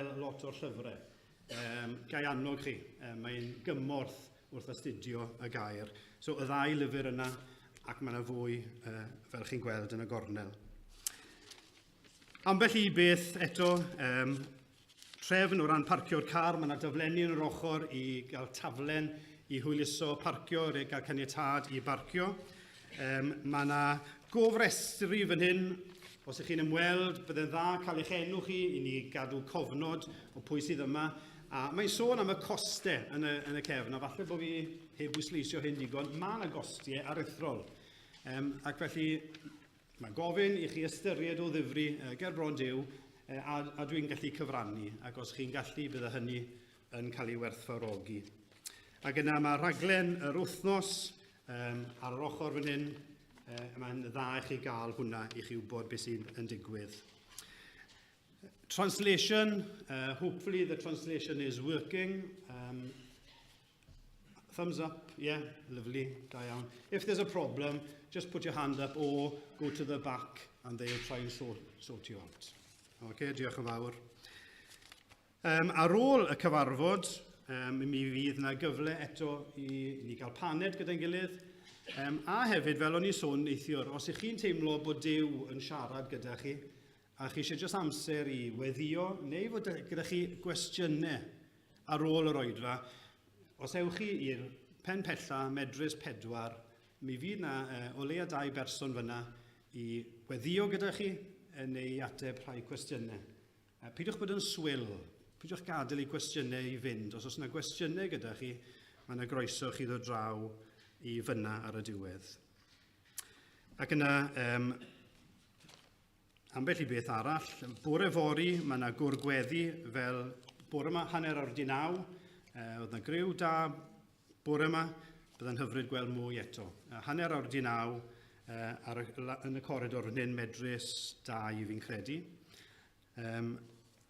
fel lot o'r llyfrau. Um, gai annog chi, um, mae'n gymorth wrth astudio y gair. So y ddau lyfr yna, ac mae yna fwy, uh, fel chi'n gweld yn y gornel. Ambell i beth eto, um, trefn o ran parcio'r car, mae yna daflenni yn yr ochr i gael taflen i hwyluso parcio, neu gael caniatâd i barcio. Um, mae yna gofrestru fan hyn, os ych chi'n ymweld, byddai'n dda cael eich enw chi i ni gadw cofnod o pwy sydd yma. A mae'n sôn am y costau yn y, yn y cefn, a falle bod fi heb bwysleisio hyn digon, mae yna gostiau aruthrol. Um, ac felly, Mae gofyn i chi ystyried o ddifri ger bron Duw, a, a dwi'n gallu cyfrannu, ac os chi'n gallu, bydde hynny yn cael ei werthfawrogi. Ac yna mae rhaglen yr wythnos um, ar yr ochr fan hyn, uh, mae'n dda i chi gael hwnna i chi wybod beth sy'n yn digwydd. Translation, hopefully the translation is working. Um, Thumbs up, yeah, lovely, da iawn. If there's a problem, just put your hand up or go to the back and they'll try and sort, sort you out. Okay, diolch yn fawr. Um, ar ôl y cyfarfod, um, mi fydd yna gyfle eto i, i ni gael paned gyda'n gilydd. Um, a hefyd, fel o'n i'n sôn neithiwr, os ych chi'n teimlo bod Duw yn siarad gyda chi, a chi eisiau jyst amser i weddio, neu fod gyda chi gwestiynau Ar ôl yr oedfa, os ewch chi i'r pen pella, Medrus 4, mi fydd na uh, o leia dau berson fyna i weddio gyda chi neu i ateb rhai cwestiynau. Uh, peidiwch bod yn swil, peidiwch gadael i gwestiynau i fynd. Os oes yna gwestiynau gyda chi, mae yna groeso chi ddod draw i fyna ar y diwedd. Ac yna, um, Ambell i beth arall, bore fory mae yna gwr gweddi fel bore yma hanner awr di naw, e, oedd yna griw da bore yma, byddai'n hyfryd gweld mwy eto. E, hanner awr di naw e, ar y, yn y coridor fan hyn, medrus da i fi'n credu. Um,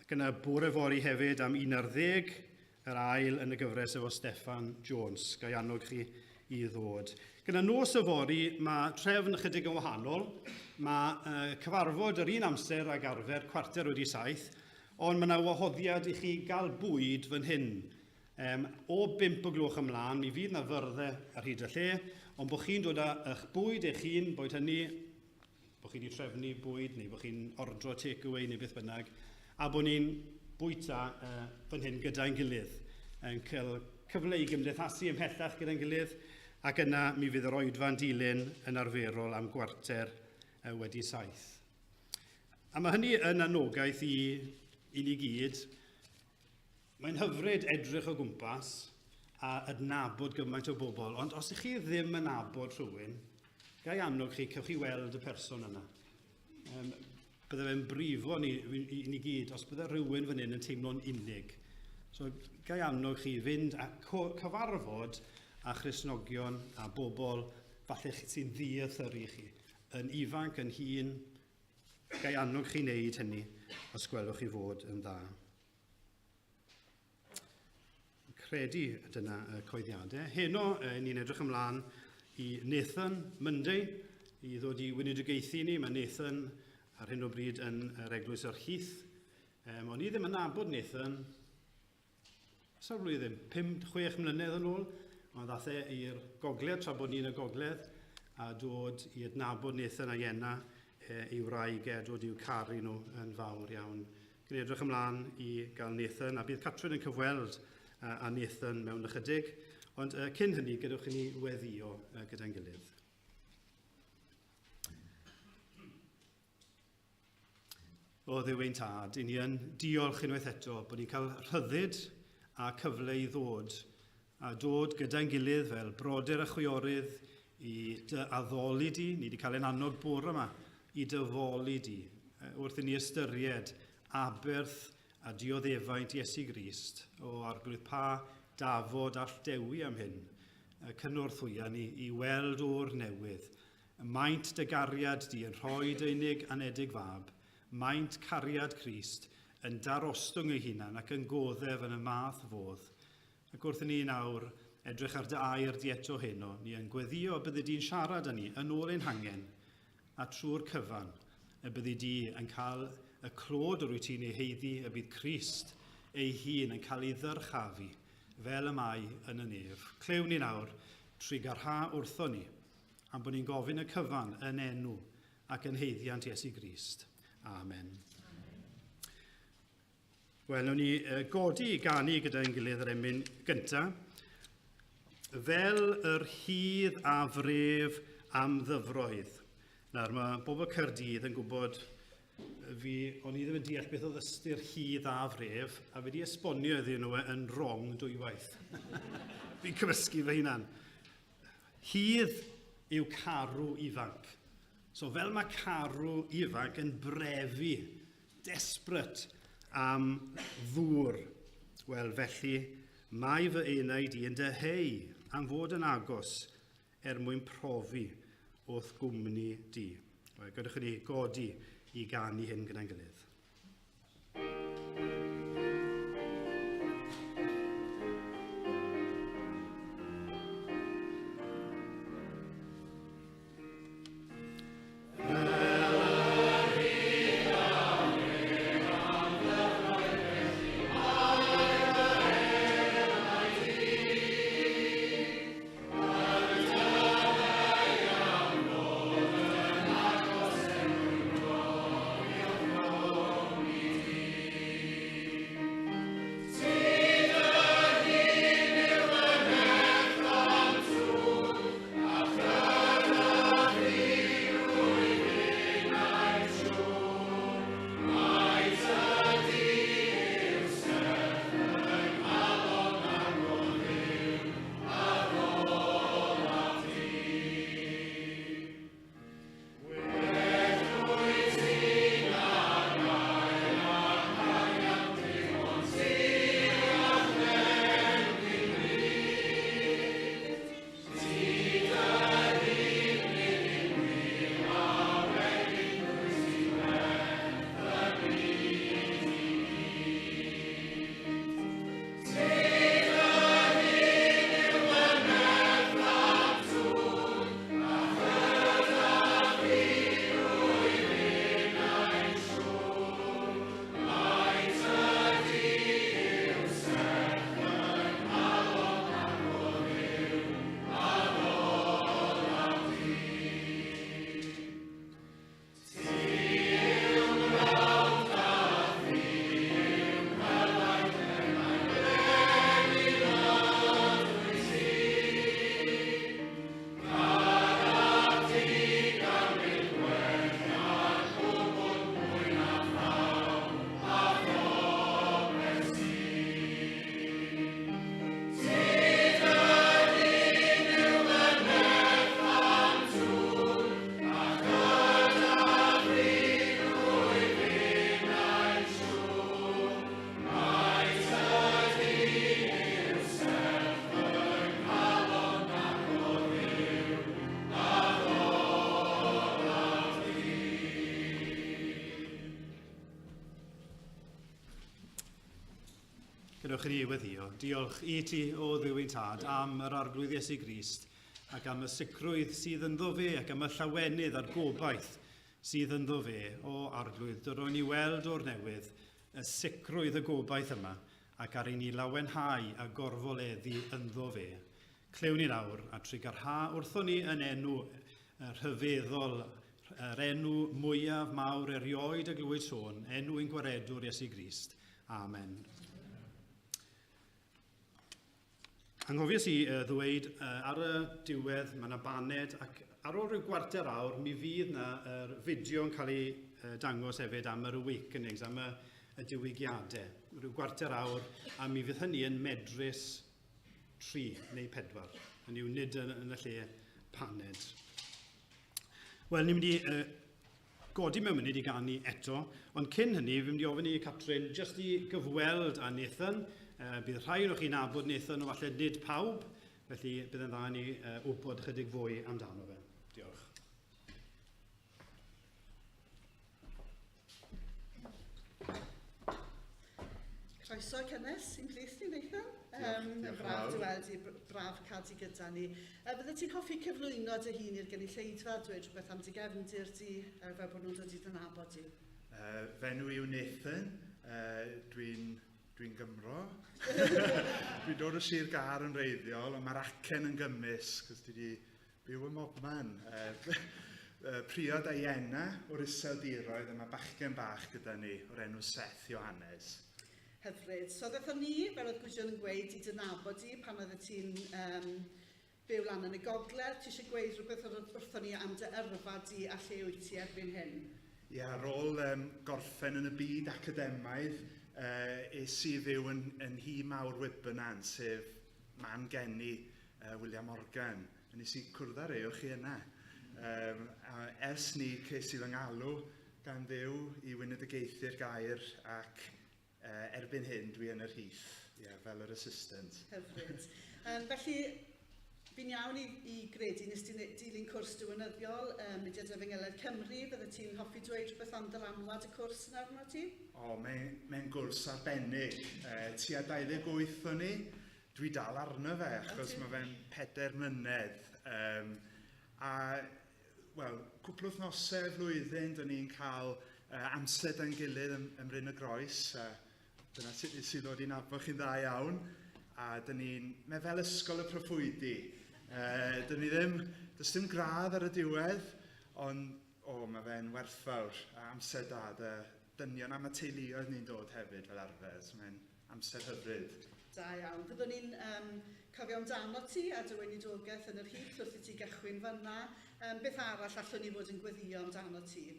ac yna bore fory hefyd am 11, yr ail yn y gyfres efo Steffan Jones. Ga i annog chi i ddod. Gyda nos yfory, mae trefn ychydig yn wahanol. Mae uh, cyfarfod yr un amser ag arfer, cwarter wedi saith, ond mae yna wahoddiad i chi gael bwyd fan hyn. Um, o 5 o gloch ymlaen, mi fydd yna fyrddau ar hyd y lle, ond bod chi'n dod â eich bwyd eich hun, boed hynny bod chi wedi trefnu bwyd neu bod chi'n ordro takeaway neu beth bynnag, a bod ni'n bwyta uh, fan hyn gyda'n gilydd, yn cael cyfle i gymdeithasu ymhellach gyda'n gilydd, ac yna mi fydd yr oedfa'n dilyn yn arferol am gwarter uh, wedi saith. A mae hynny yn anogaeth i, i ni gyd. Mae'n hyfryd edrych o gwmpas a adnabod gymaint o bobl, ond os ych chi ddim yn nabod rhywun, Ga i annog chi, cewch chi weld y person yna. Um, bydde fe'n brifo ni, i, ni gyd os bydde rhywun fan hyn yn teimlo'n unig. So, ga i annog chi fynd a cyfarfod a Christnogion a bobl falle sy'n ddiethyru chi, yn ifanc, yn hŷn. Ga i annog chi wneud hynny os gwelwch chi fod yn dda. Credu dyna y coeddiadau. Heno, e, ni'n edrych ymlaen i Nathan Monday i ddod i weinidogaethu ni. Mae Nathan ar hyn o bryd yn yr Eglwys yr Heath. Um, o'n i ddim yn nabod Nathan sawl blwyddyn, 5-6 mlynedd yn ôl, ond ddath e i'r gogledd tra bod ni'n y gogledd a dod i adnabod Nathan a Ienna e, i wraig e, dod i'w caru nhw yn fawr iawn. Dwi'n edrych ymlaen i gael Nathan, a bydd Catrin yn cyfweld â Nathan mewn ychydig, ond cyn hynny, gadewch i ni weddio gyda'n gilydd. O Dduw ein Tad, i ni yn diolch unwaith eto bod ni'n cael rhyddid a cyfle i ddod a dod gyda'n gilydd fel brodyr a chwiorydd i dy addoli di. Ni wedi cael ein annog bore yma i dy foli di wrth i ni ystyried aberth a dioddefaint Iesu Grist o Arglwydd pa dafod all dewi am hyn. Cynorthwya ni i weld o'r newydd. Maint dy gariad di yn rhoi dy unig anedig fab, maint cariad Crist yn darostwng ei hunan ac yn goddef yn y math fodd. Ac wrth i ni nawr edrych ar dy air di eto heno, ni yn gweddio y byddi di'n siarad â ni yn ôl ein hangen, a trwy'r cyfan, y byddi di yn cael y clod yr wyt ti'n ei haeddu, y bydd Crist ei hun yn cael ei ddyrchafu fel y mae yn y nef. Clywn ni nawr trugarha wrtho ni, am bod ni'n gofyn y cyfan yn enw ac yn haeddiant Iesu Grist. Amen. Wel, nawn ni godi i ganu gyda'n gilydd yr emyn gyntaf. Fel yr hydd a fref am ddyfroedd. Nawr, mae bobl Caerdydd yn gwybod fi, o'n i ddim yn deall beth oedd ystyr hydd a fref, a fi wedi esbonio iddyn nhw yn wrong dwywaith. Fi'n cymysgu fy hunan. Hydd yw carw ifanc. So fel mae carw ifanc yn brefu, desperate am ddŵr, wel felly mae fy enaid i yn dyheu am fod yn agos er mwyn profi o'th gwmni di. Wel, gadewch i ni godi i ganu hyn gyda'n gilydd. Gadewch i ni weddio. Diolch i ti, o Dduw ein Tad, am yr Arglwydd Iesu Grist ac am y sicrwydd sydd ynddo fe ac am y llawenydd a'r gobaith sydd ynddo fe, o Arglwydd, dyro ni weld o'r newydd y sicrwydd y gobaith yma ac ar i ni lawenhau a gorfoleddu ynddo fe. Clywn ni nawr a trugarha wrthon ni yn enw rhyfeddol, yr enw mwyaf mawr erioed y glywyd sôn, enw ein Gwaredwr Iesu Grist. Amen. Anghofies i ddweud ar y diwedd mae yna baned ac ar ôl rhyw gwarter awr mi fydd yna yr fideo yn cael ei dangos hefyd am yr awakenings, am y, y diwygiadau. Rhyw gwarter awr a mi fydd hynny yn medrus 3 neu 4. Hynny yw nid yn, yn y lle paned. Wel, ni'n mynd i godi mewn munud i ganu eto, ond cyn hynny, fi'n mynd i ofyn i Catrin jyst i gyfweld â Nathan. Bydd rhai o'n chi'n nabod Nathan, o falle nid pawb, felly bydd yn dda i ni wybod chydig fwy amdano fe. Diolch. Croeso cynnes i'n plith ni, Nathan. Um, diolch, braf dy weld i, braf cael ti gyda ni. Fydde ti'n hoffi cyflwyno dy hun i'r gynulleidfa, dweud rhywbeth am dy gefndir di, fel bod nhw'n dod i dy nabod di? Fy enw yw Nathan. Dwi'n Dwi'n Gymro. Dwi'n dod o Sir Gâr yn wreiddiol, ond mae'r acen yn gymysg, cos dwi wedi byw ym mobman. Priod a Iena o'r Iseldiroedd, a mae bachgen bach gyda ni o'r enw Seth Johannes. Hyfryd. So ddethon ni, fel oedd Gwydion yn gweud, i dy nabod di pan oeddet ti'n byw lan yn y gogledd. Ti eisiau gweud rhywbeth wrthon ni am dy yrfa di a lle wyt ti erbyn hyn? Ie, ar ôl gorffen yn y byd academaidd, es i fyw yn nhŷ mawr Wybrnant, sef man geni William Morgan. A nes i cwrdd â rei o chi yna. A ers ni ces i fy ngalw gan Dduw i weinidogaethu'r gair ac erbyn hyn dwi yn yr Heath, yeah, fel yr assistant. Hyfryd. Felly, fi'n iawn i gredu nes ti dilyn cwrs diwinyddiol, Mudiad Efengylaidd Cymru. Bydde ti'n hoffi dweud rhywbeth am dylanwad y cwrs yna arno ti? O, mae'n gwrs arbennig. Tua 28 o'n i. Dwi dal arno fe, achos mae fe'n 4 mlynedd. A, wel, cwpl wythnosau flwyddyn, dyn ni'n cael amser da'n gilydd ym Mryn y Groes. Dyna sut nes i ddod i nabod chi'n dda iawn. A dyn ni'n... Mae fel ysgol y proffwydi. Dyn ni ddim... Does dim gradd ar y diwedd, ond, o, mae fe'n werthfawr. A amser da, dy dynion am y teuluoedd ni'n dod hefyd fel arfer. So mae'n amser hyfryd. Da iawn. Fyddwn ni'n cofio amdano ti a dy weinidogaeth yn yr Heath wrth i ti gychwyn fan'na. Beth arall allwn ni fod yn gweddio amdano ti?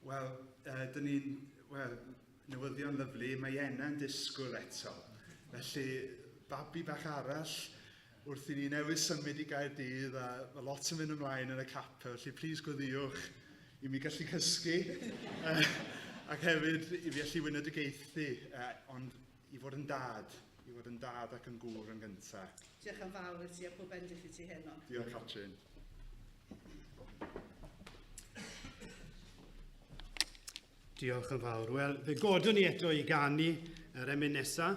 Wel, dyn ni'n... Wel, newyddion lyfli, mae Iena'n disgwyl eto. Felly, babi bach arall wrth i ni newydd symud i Gaerdydd a mae lot yn mynd ymlaen yn y capel, felly plis gweddiwch i mi gallu cysgu ac hefyd i fi allu weinidogaethu, ond i fod yn dad, i fod yn dad ac yn gŵr yn gyntaf. Diolch yn fawr i ti a pob bendith i ti heno. Diolch, Catrin. Diolch yn fawr. Wel, fe godwn ni eto i ganu yr emyn nesa.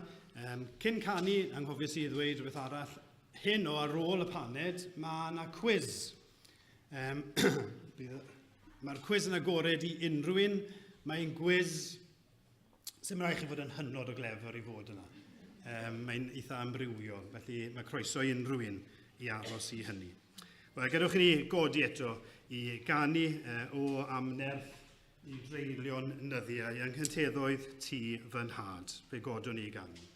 Cyn canu, anghofies i ddweud rhywbeth arall, hyn o ar ôl y paned, mae yna cwiz. Mae'r cwiz yn agored i unrhyw un. Mae'n gwiz sy'n rhaid chi fod yn hynod o glefer i fod yna. Mae'n eitha amrywiol, felly mae croeso i unrhyw un i aros i hynny. Wel, gadewch i ni godi eto i ganu o am nerth i dreulio'n nyddiau yng nghynteddoedd tŷ fy nhad. Fe godwn ni i ganu.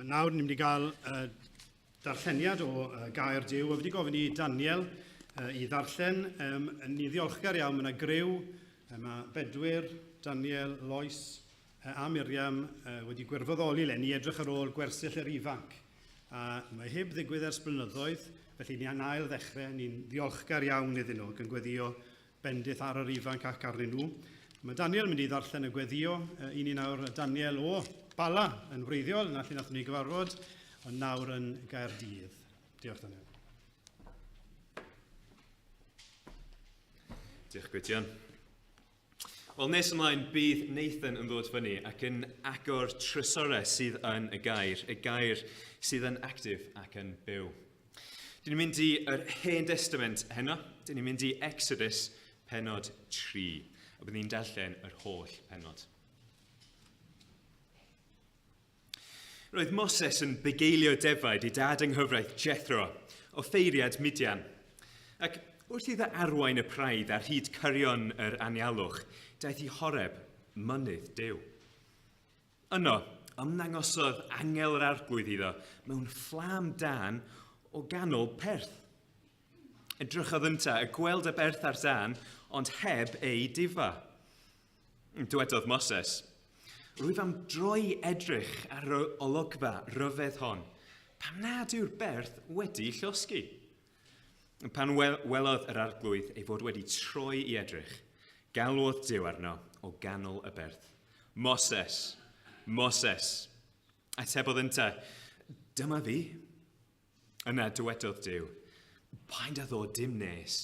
Nawr ni'n mynd i gael darlleniad o gair Duw. A fi wedi gofyn i Daniel i ddarllen. Ni ddiolchgar iawn, mae yna griw, mae Bedwyr, Daniel, Lois a Miriam wedi gwirfoddoli lenni edrych ar ôl gwersyll yr ifanc. A mae heb ddigwydd ers blynyddoedd, felly ni yn ail ddechrau, ni'n ddiolchgar iawn iddyn nhw ac yn gweddio bendith ar yr ifanc ac arnyn nhw. Mae Daniel yn mynd i ddarllen y gweddio i ni nawr. Daniel o Bala yn wreiddiol, yna lle nathon ni gyfarfod, ond nawr yn Gaerdydd. Diolch, Daniel. Diolch, Gwydion. Wel, nes ymlaen, bydd Nathan yn ddod fyny ac yn agor trysorau sydd yn y gair, y gair sydd yn actif ac yn byw. Dyn ni'n mynd i yr Hen Testament heno, dyn ni'n mynd i Exodus penod 3, a byddwn ni'n darllen yr holl penod. Roedd Moses yn bugeilio defaid i dad yng nghyfraith Jethro, offeiriad Midian. Ac wrth iddo arwain y praidd ar hyd cyrion yr anialwch, daeth i Horeb, mynydd Duw. Yno, ymddangosodd angel yr arglwydd iddo mewn fflam dân o ganol perth. Edrychodd ynta y gweld y berth ar dân, ond heb ei difa. Dywedodd Moses, Rwyf am droi edrych ar y olygfa ryfedd hon, pam nad yw'r berth wedi llosgi? Pan welodd yr arglwydd ei fod wedi troi i edrych, galwodd Duw arno o ganol y berth. Moses, Moses. Atebodd ynte, dyma fi. Yna dywedodd Duw, paid â ddod dim nes,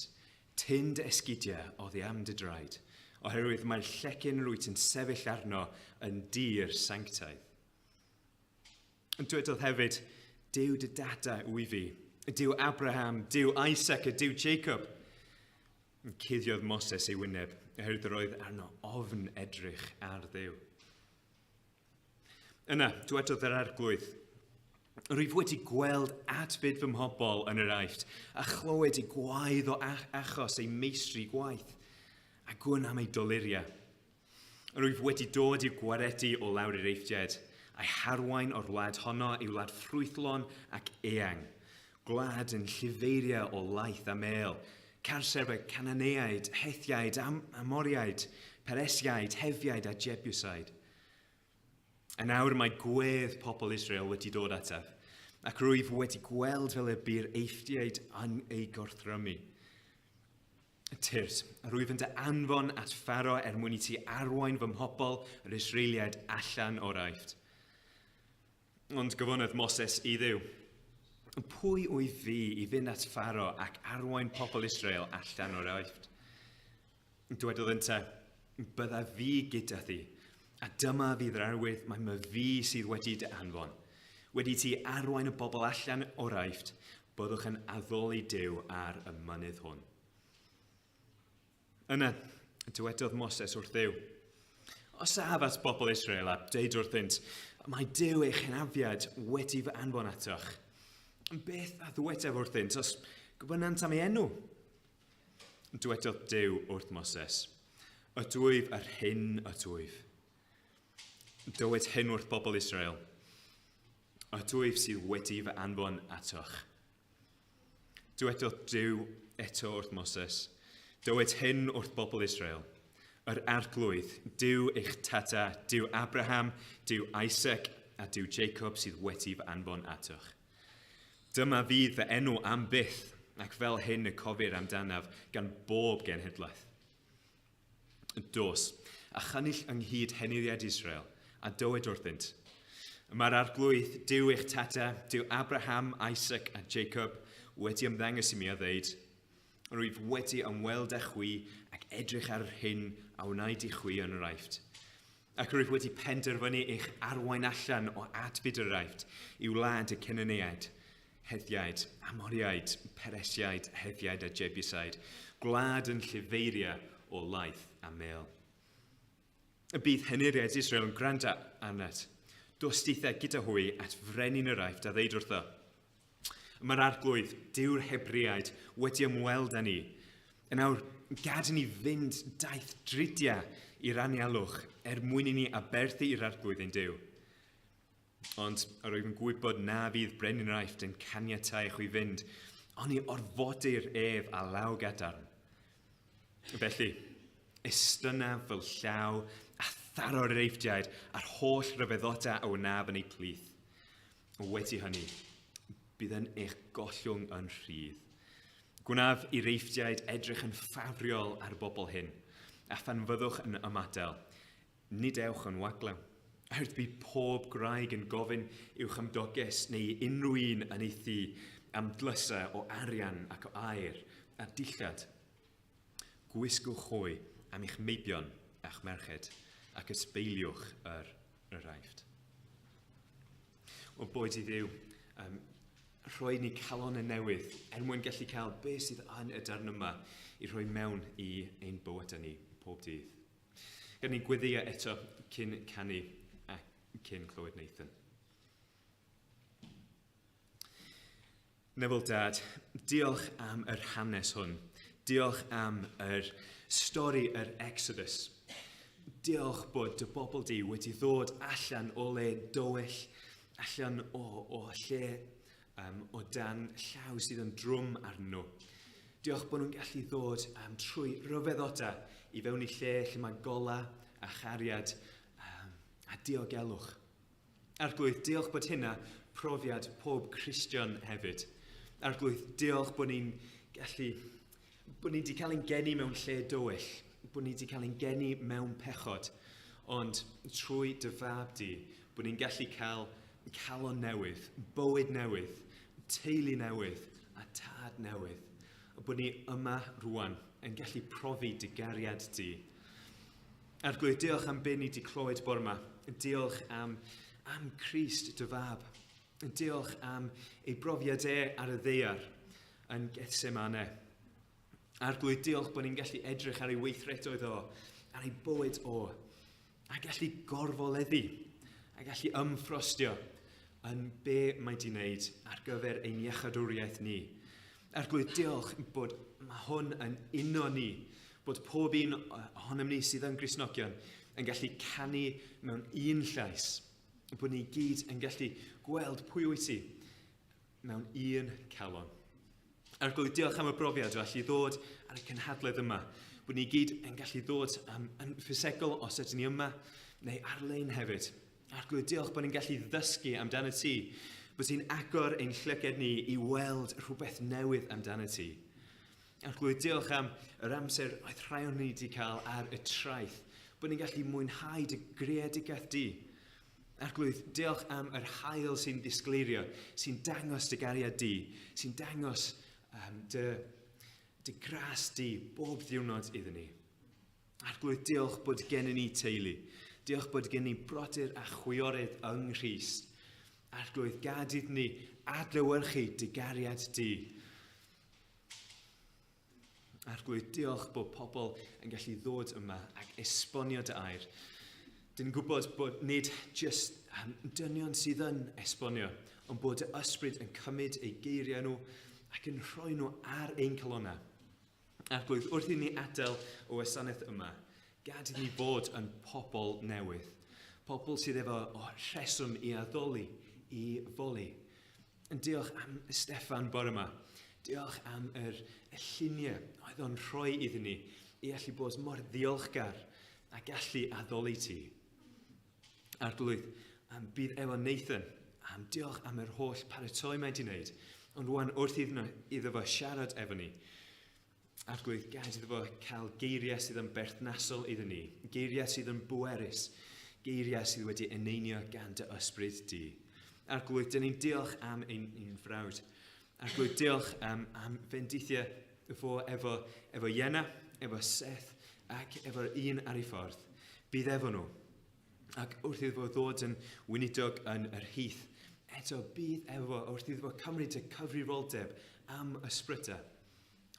tyn dy esgidiau oddi am dy draed, oherwydd mae'r llecyn rwyt yn sefyll arno yn dir sanctaidd. Ond dywedodd hefyd, Duw dy dada wy fi, Duw Abraham, Duw Isaac a Duw Jacob. Cuddiodd Moses ei wyneb, oherwydd yr oedd arno ofn edrych ar Dduw. Yna, dywedodd yr arglwydd, Rwyf wedi gweld adfyd fy mhobl yn yr Aifft, a chlywed eu gwaedd o achos eu meistri gwaith, a gwn am eu doluriau. Rwyf wedi dod i'w gwaredu o lawr i'r Eifftiaid, a'i harwain o'r wlad honno i wlad ffrwythlon ac eang, gwlad yn llifeiriau o laeth a mêl, cartref y Cananeaid, Hethiaid, Am Amoriaid, Peresiaid, Hefiaid a Jebusaid. A nawr mae gwedd pobl Israel wedi dod ataf, ac rwyf wedi gweld fel y bu'r Eifftiaid yn ei gorthrymu. Tyrd, rwyf yn dy anfon at Pharo er mwyn i ti arwain fy mhobl yr Israeliaid allan o'r Aifft. Ond gofynnodd Moses i Dduw, Pwy wyf fi i fynd at Pharo ac arwain pobl Israel allan o'r Aifft? Dywedodd ynte, Bydda fi gyda thi, a dyma fydd yr arwydd mae my fi sydd wedi dy anfon. Wedi ti arwain y bobl allan o'r Aifft, Byddwch yn addoli Duw ar y mynydd hwn. Yna, dywedodd Moses wrth Dduw, Os af at bobl Israel a deud wrthynt, mae Duw eich hynafiad wedi fy anfon atoch. Beth a ddywedaf wrthynt os gofynnant am ei enw? Dywedodd Duw wrth Moses, Ydwyf yr hyn ydwyf. Dywed hyn wrth bobl Israel, Ydwyf sydd wedi fy anfon atoch. Dywedodd Duw eto wrth Moses, Dywed hyn wrth bobl Israel, Yr Arglwydd, Duw eich tata, Duw Abraham, Duw Isaac a Duw Jacob sydd wedi fy anfon atoch. Dyma fydd fy enw am byth, ac fel hyn y cofir amdanaf gan bob genhedlaeth. Dos, a chynnull ynghyd henuriaid Israel, a dywed wrthynt, Mae'r arglwydd, Duw eich tata, Duw Abraham, Isaac a Jacob, wedi ymddangos i mi a ddeud, Rwyf wedi ymweld â chwi ac edrych ar yr hyn a wnaed i chwi yn yr Aifft. Ac rwyf wedi penderfynu eich arwain allan o adfyd yr Aifft i wlad y Cananeaid, Hethiaid, Amoriaid, Peresiaid, Hefiaid a Jebusaid, gwlad yn llifeiria o laeth a mêl. Y bydd henuriaid Israel yn gwrando arnat. Dos dithau gyda hwy at frenin yr Aifft a ddeud wrtho, Mae'r arglwydd, Duw'r Hebreaid, wedi ymweld â ni. Yn awr, gad i ni fynd daith dridiau i'r anialwch er mwyn i ni aberthu i'r arglwydd ein Duw. Ond yr wyf yn gwybod na fydd brenin yr Aifft yn caniatáu i chwi fynd, ond i orfodir ef a law gadarn. Felly, estynaf fy llaw a tharo'r Eifftiaid a'r holl ryfeddodau a wnaf yn eu plith. Wedi hynny, bydd yn eich gollwng yn rhydd. Gwnaf i'r Eifftiaid edrych yn ffafriol ar y bobl hyn, a phan fyddwch yn ymadael, Nid ewch yn waglaw. Oherwydd bydd pob gwraig yn gofyn i'w chymdoges neu i unrhyw un yn ei thŷ am dlysau o arian ac o aur a dillad. Gwisgwch hwy am eich meibion a'ch merched ac ysbeiliwch yr, yr Aifft. O boed i Dduw um, rhoi ni calon y newydd er mwyn gallu cael beth sydd yn y darn yma i rhoi mewn i ein bywydau ni pob dydd. Gan ni gweddio eto cyn canu a cyn clywed Nathan. Neville Dad, diolch am yr hanes hwn. Diolch am yr stori yr Exodus. Diolch bod dy bobl di wedi ddod allan o le dywyll, allan o, o lle um, o dan llaw sydd yn drwm arnyn nhw. Diolch bod nhw'n gallu ddod um, trwy ryfeddodau i fewn i lle lle mae gola a chariad um, a diogelwch. Arglwydd, diolch bod hynna profiad pob Cristion hefyd. Arglwydd, diolch bod ni'n gallu, bod ni wedi cael ein geni mewn lle dywyll, bod ni wedi cael ein geni mewn pechod, ond trwy dy fab di, bod ni'n gallu cael calon newydd, bywyd newydd, teulu newydd a tad newydd. A bod ni yma rwan yn gallu profi dy gariad di. Arglwydd, diolch am be ni wedi clywed bore yma. Diolch am, am Crist dy fab. Diolch am ei brofiad e ar y ddeiar yn Gethsemane. Arglwydd, diolch bod ni'n gallu edrych ar ei weithredoedd o, ar ei bywyd o, a gallu gorfoleddu, a gallu ymffrostio yn be mae di wneud ar gyfer ein iechadwriaeth ni. Arglwydd, diolch bod mae hwn yn uno ni, bod pob un ohonom ni sydd yn Gristnogion yn gallu canu mewn un llais, bod ni gyd yn gallu gweld pwy wyt ti mewn un calon. Arglwydd, diolch am y brofiad o allu ddod ar y cynhadledd yma. Bod ni gyd yn gallu ddod um, yn ffisegol os ydyn ni yma, neu ar-lein hefyd. Arglwydd, diolch bod ni'n gallu ddysgu amdano ti. Bod ti'n agor ein llyged ni i weld rhywbeth newydd amdano ti. Arglwydd, diolch am yr amser oedd rhai o'n ni wedi cael ar y traeth. Bod ni'n gallu mwynhau dy greadigaeth di. Arglwydd, diolch am yr haul sy'n disgleirio, sy'n dangos dy gariad di, sy'n dangos um, dy, dy gras di bob diwrnod iddyn ni. Arglwydd, diolch bod gennym ni teulu. Diolch bod gen ni brodyr a chwiorydd yng Nghrist. Arglwydd, gad iddyn ni adlewyrchu dy gariad di. Arglwydd, diolch bod pobl yn gallu ddod yma ac esbonio dy air. Dyn ni'n gwybod bod nid just um, dynion sydd yn esbonio, ond bod y ysbryd yn cymryd eu geiriau nhw ac yn rhoi nhw ar ein calonnau. Arglwydd, wrth i ni adael o wasanaeth yma, gad i ni fod yn pobl newydd. Pobl sydd efo o rheswm i addoli, i foli. Yn diolch am Steffan bore yma. Diolch am yr, y lluniau oedd o'n rhoi iddyn ni i allu bod mor ddiolchgar a gallu addoli ti. Arglwydd, am bydd efo Nathan, am diolch am yr holl paratoi mae di wneud. Ond rwan wrth iddo, iddo fo siarad efo ni, Arglwydd, gad iddo fo cael geiriau sydd yn berthnasol iddyn ni, geiriau sydd yn bwerus, geiriau sydd wedi eneinio gan dy ysbryd di. Arglwydd, dyn ni'n diolch am ein, ein frawd. Arglwydd, diolch am, am fendithiau fo efo, efo Iena, efo Seth ac efo'r un ar ei ffordd. Bydd efo nhw. Ac wrth iddo fo ddod yn weinidog yn yr heath, eto bydd efo wrth iddo fo cymryd y cyfrifoldeb am ysbrydau.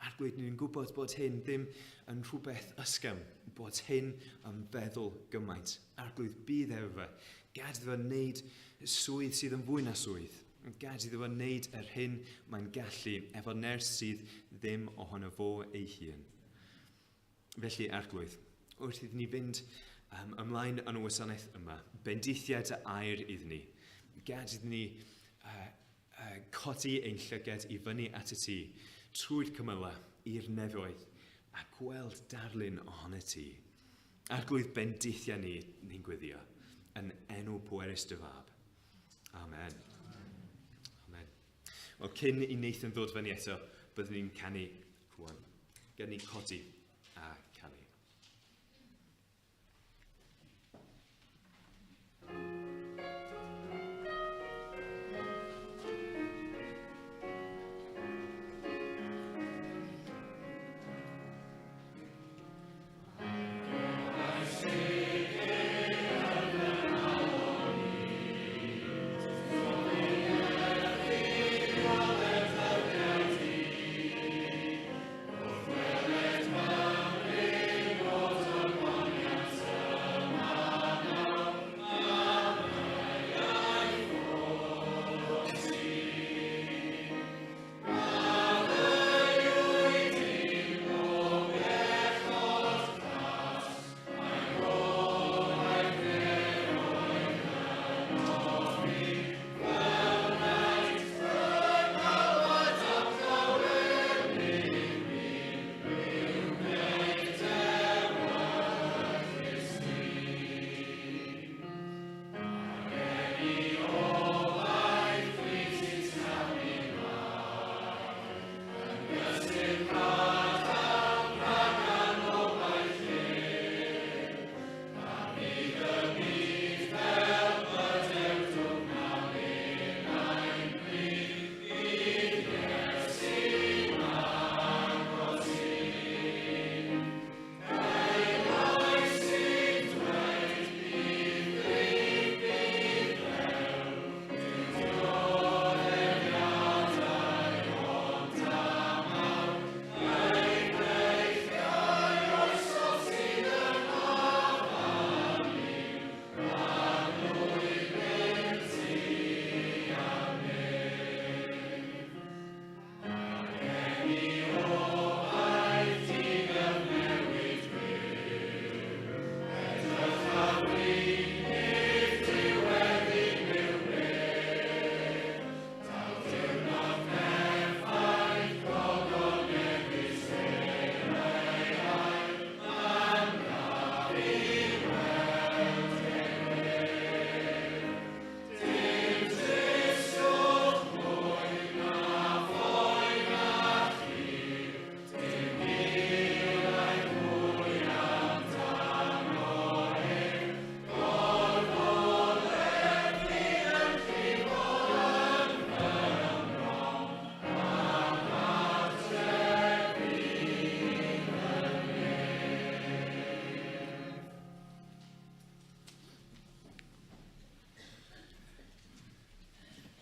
Arglwydd, ni'n gwybod bod hyn ddim yn rhywbeth ysgafn, bod hyn yn feddwl gymaint. Arglwydd, bydd efo fe. Gad iddo fe wneud swydd sydd yn fwy na swydd. Gad iddo fe wneud yr hyn mae'n gallu efo ners sydd ddim ohono fo ei hun. Felly, Arglwydd, wrth iddyn ni fynd um, ymlaen yn y wasanaeth yma, bendithiad y air iddyn ni. Gad iddyn ni uh, uh, codi ein llyged i fyny at y ti trwy'r cymylau i'r nefoedd a gweld darlun ohono ti. Arglwydd bendithia ni, ni'n gweddio, yn enw pwerus dy fab. Amen. Amen. Wel, cyn i Nathan ddod fyny eto, byddwn ni'n canu rwan. Gad ni codi a canu.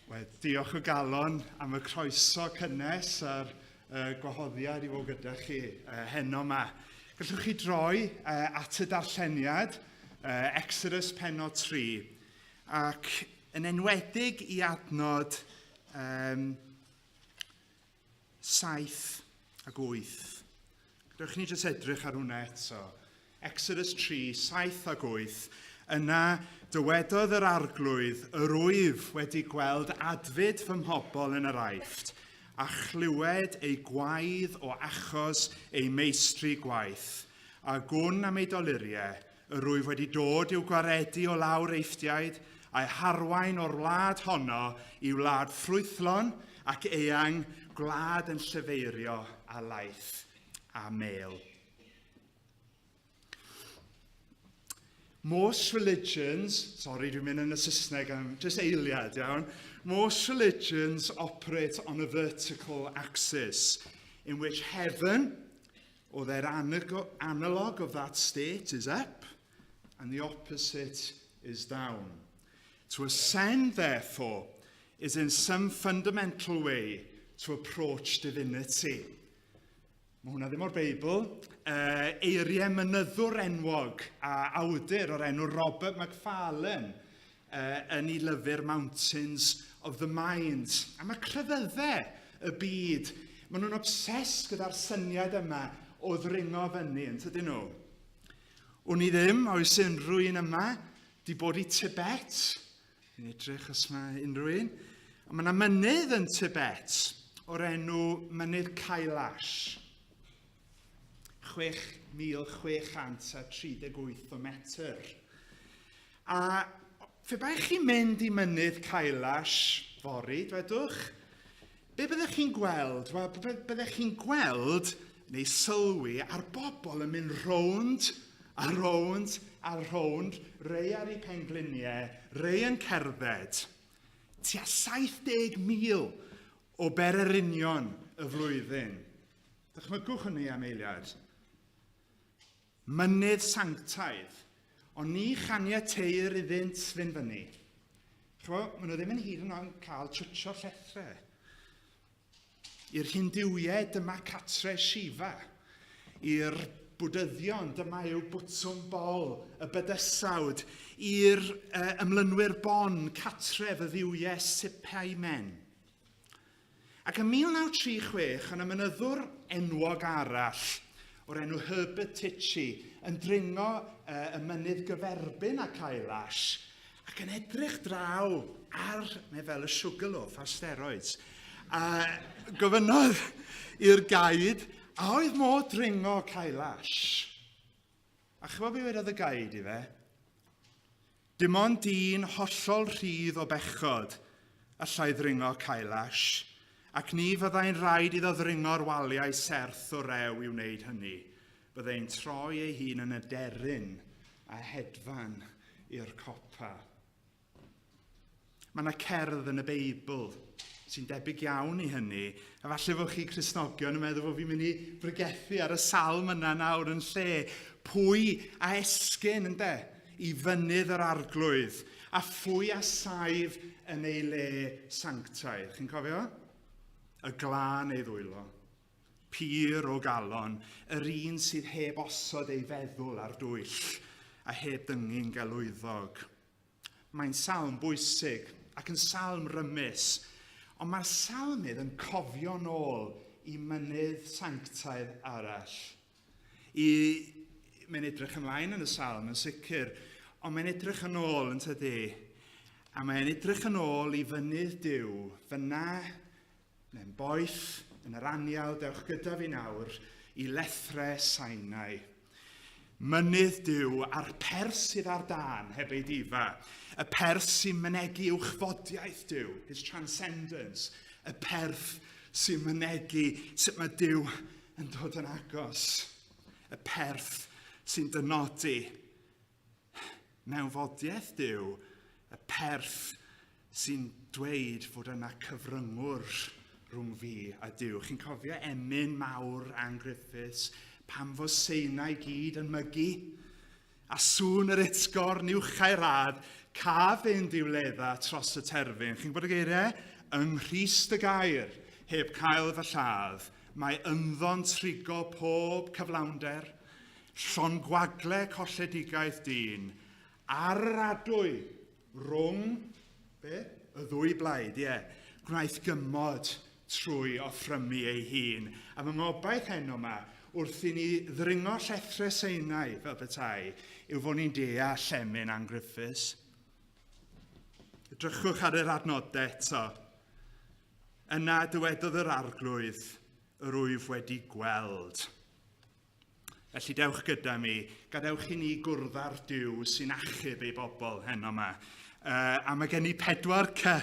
Wel, diolch o galon am y croeso cynnes a'r uh, gwahoddiad i fod gyda chi uh, heno yma. Gallwch chi droi uh, at y darlleniad, uh, Exodus penod 3, ac yn enwedig i adnod um, 7 ac 8. Gadewch ni jyst edrych ar hwnna eto. Exodus 3, 7 ac 8. Yna dywedodd yr arglwydd, yr wyf wedi gweld adfyd fy mhobl yn yr Aifft, a chlywed eu gwaedd o achos eu meistri gwaith, a gwn am eu doluriau, yr wyf wedi dod i'w gwaredu o lawr Eifftiaid, a'u harwain o'r wlad honno i wlad ffrwythlon ac eang, gwlad yn llefeirio a laeth a mêl. Most religions, sorry, dwi'n mynd yn y Saesneg am just eiliad, iawn. Most religions operate on a vertical axis in which heaven, or their analogue of that state, is up and the opposite is down. To ascend, therefore, is in some fundamental way to approach divinity. Mae hwnna ddim o'r Beibl. Uh, eiriau mynyddwr enwog a awdur o'r enw Robert McFarlane uh, yn ei lyfr Mountains of the Mind. A mae crefyddau y byd, maen nhw'n obsessed gyda'r syniad yma o ddringo fyny, yn tydyn nhw? Wn i ddim, oes unrhyw un yma di bod i Tibet? Fi'n edrych os mae unrhyw un. Ond mae yna mynydd yn Tibet o'r enw Mynydd Kailash. 6,638 o metr. A fe bai chi'n mynd i Mynydd Kailash fory, dwedwch, be byddech chi'n gweld? Wel, byddech chi'n gweld neu sylwi ar bobl yn mynd rownd a rownd a rownd, rei ar eu pengliniau, rei yn cerdded. Tua 70,000 o bererinion y flwyddyn. Dychmygwch hynny am eiliad. Mynydd sanctaidd, ond ni chaniateir iddynt fynd fyny. Chymod, maen nhw ddim yn hyd yn oed yn cael twtsio llethrau. I'r Hindiwiaid, dyma catre Shiva. I'r Bwdyddion, dyma yw bwtwm bol y bydysawd. I'r uh, ymlynwyr bon, catref y ddiwiau Sipaimen. Ac ym 1936, yna mynyddwr enwog arall o'r enw Herbert Tichy yn dringo uh, y mynydd gyferbyn â Kailash ac yn edrych draw ar, mae fel y sugarloaf ar steroids, a gofynnodd i'r gaid a oedd modd dringo Kailash. A chymod be wedodd y gaid i fe? Dim ond dyn hollol rhydd o bechod allai ddringo Kailash, ac ni fyddai'n rhaid iddo ddringo'r waliau serth o rew i wneud hynny. Byddai'n troi ei hun yn aderyn a hedfan i'r copa. Mae yna cerdd yn y Beibl sy'n debyg iawn i hynny, a falle fod chi Cristnogion yn meddwl fod fi'n mynd i bregethu ar y salm yna nawr yn lle. Pwy a esgyn, ynde, i fynydd yr arglwydd, a phwy a saif yn ei le sanctaidd. Chi'n cofio? Y glân ei ddwylo, pur o galon, yr un sydd heb osod ei feddwl ar dwyll, a heb dyngu'n gelwyddog. Mae'n salm bwysig ac yn salm rymus, ond mae'r salmydd yn cofio nôl i mynydd sanctaidd arall. I, mae'n edrych ymlaen yn y salm yn sicr, ond mae'n edrych yn ôl yn tydi. A mae'n edrych yn ôl i fynydd Duw, fyna, neu'n boeth, yn yr anial, dewch gyda fi nawr, i lethre Sinai. Mynydd Duw a'r pers sydd ar dân heb ei difa, y pers sy'n mynegi uwchfodiaeth Duw, his transcendence, y perth sy'n mynegi sut mae Duw yn dod yn agos, y perth sy'n dynodi mewnfodiaeth Duw, y perth sy'n dweud fod yna cyfryngwr rhwng fi a Duw. Chi'n cofio emyn mawr Ann Griffiths, pam fo seinau gyd yn mygu? A sŵn yr utgorn uwchau rad, caf fynd i'w ledda tros y terfyn. Chi'n gwybod y geiriau? Yng Nghrist y gair, heb cael fy lladd, mae ynddo'n trigo pob cyflawnder, llon gwagle colledigaeth dyn, ar yr adwy Rhwng, be? Y ddwy blaid, ie. Gwnaeth gymod trwy offrymu ei hun. A fy ngobaith heno yma, wrth i ni ddringo llethrau Seinai fel petai, yw fod ni'n deall emyn Ann Griffiths. Edrychwch ar yr adnodau eto. Yna dywedodd yr arglwydd, yr wyf wedi gweld. Felly dewch gyda mi, gadewch i ni gwrdd â'r Duw sy'n achub ei bobl heno yma. Uh, a mae gen i 4 C.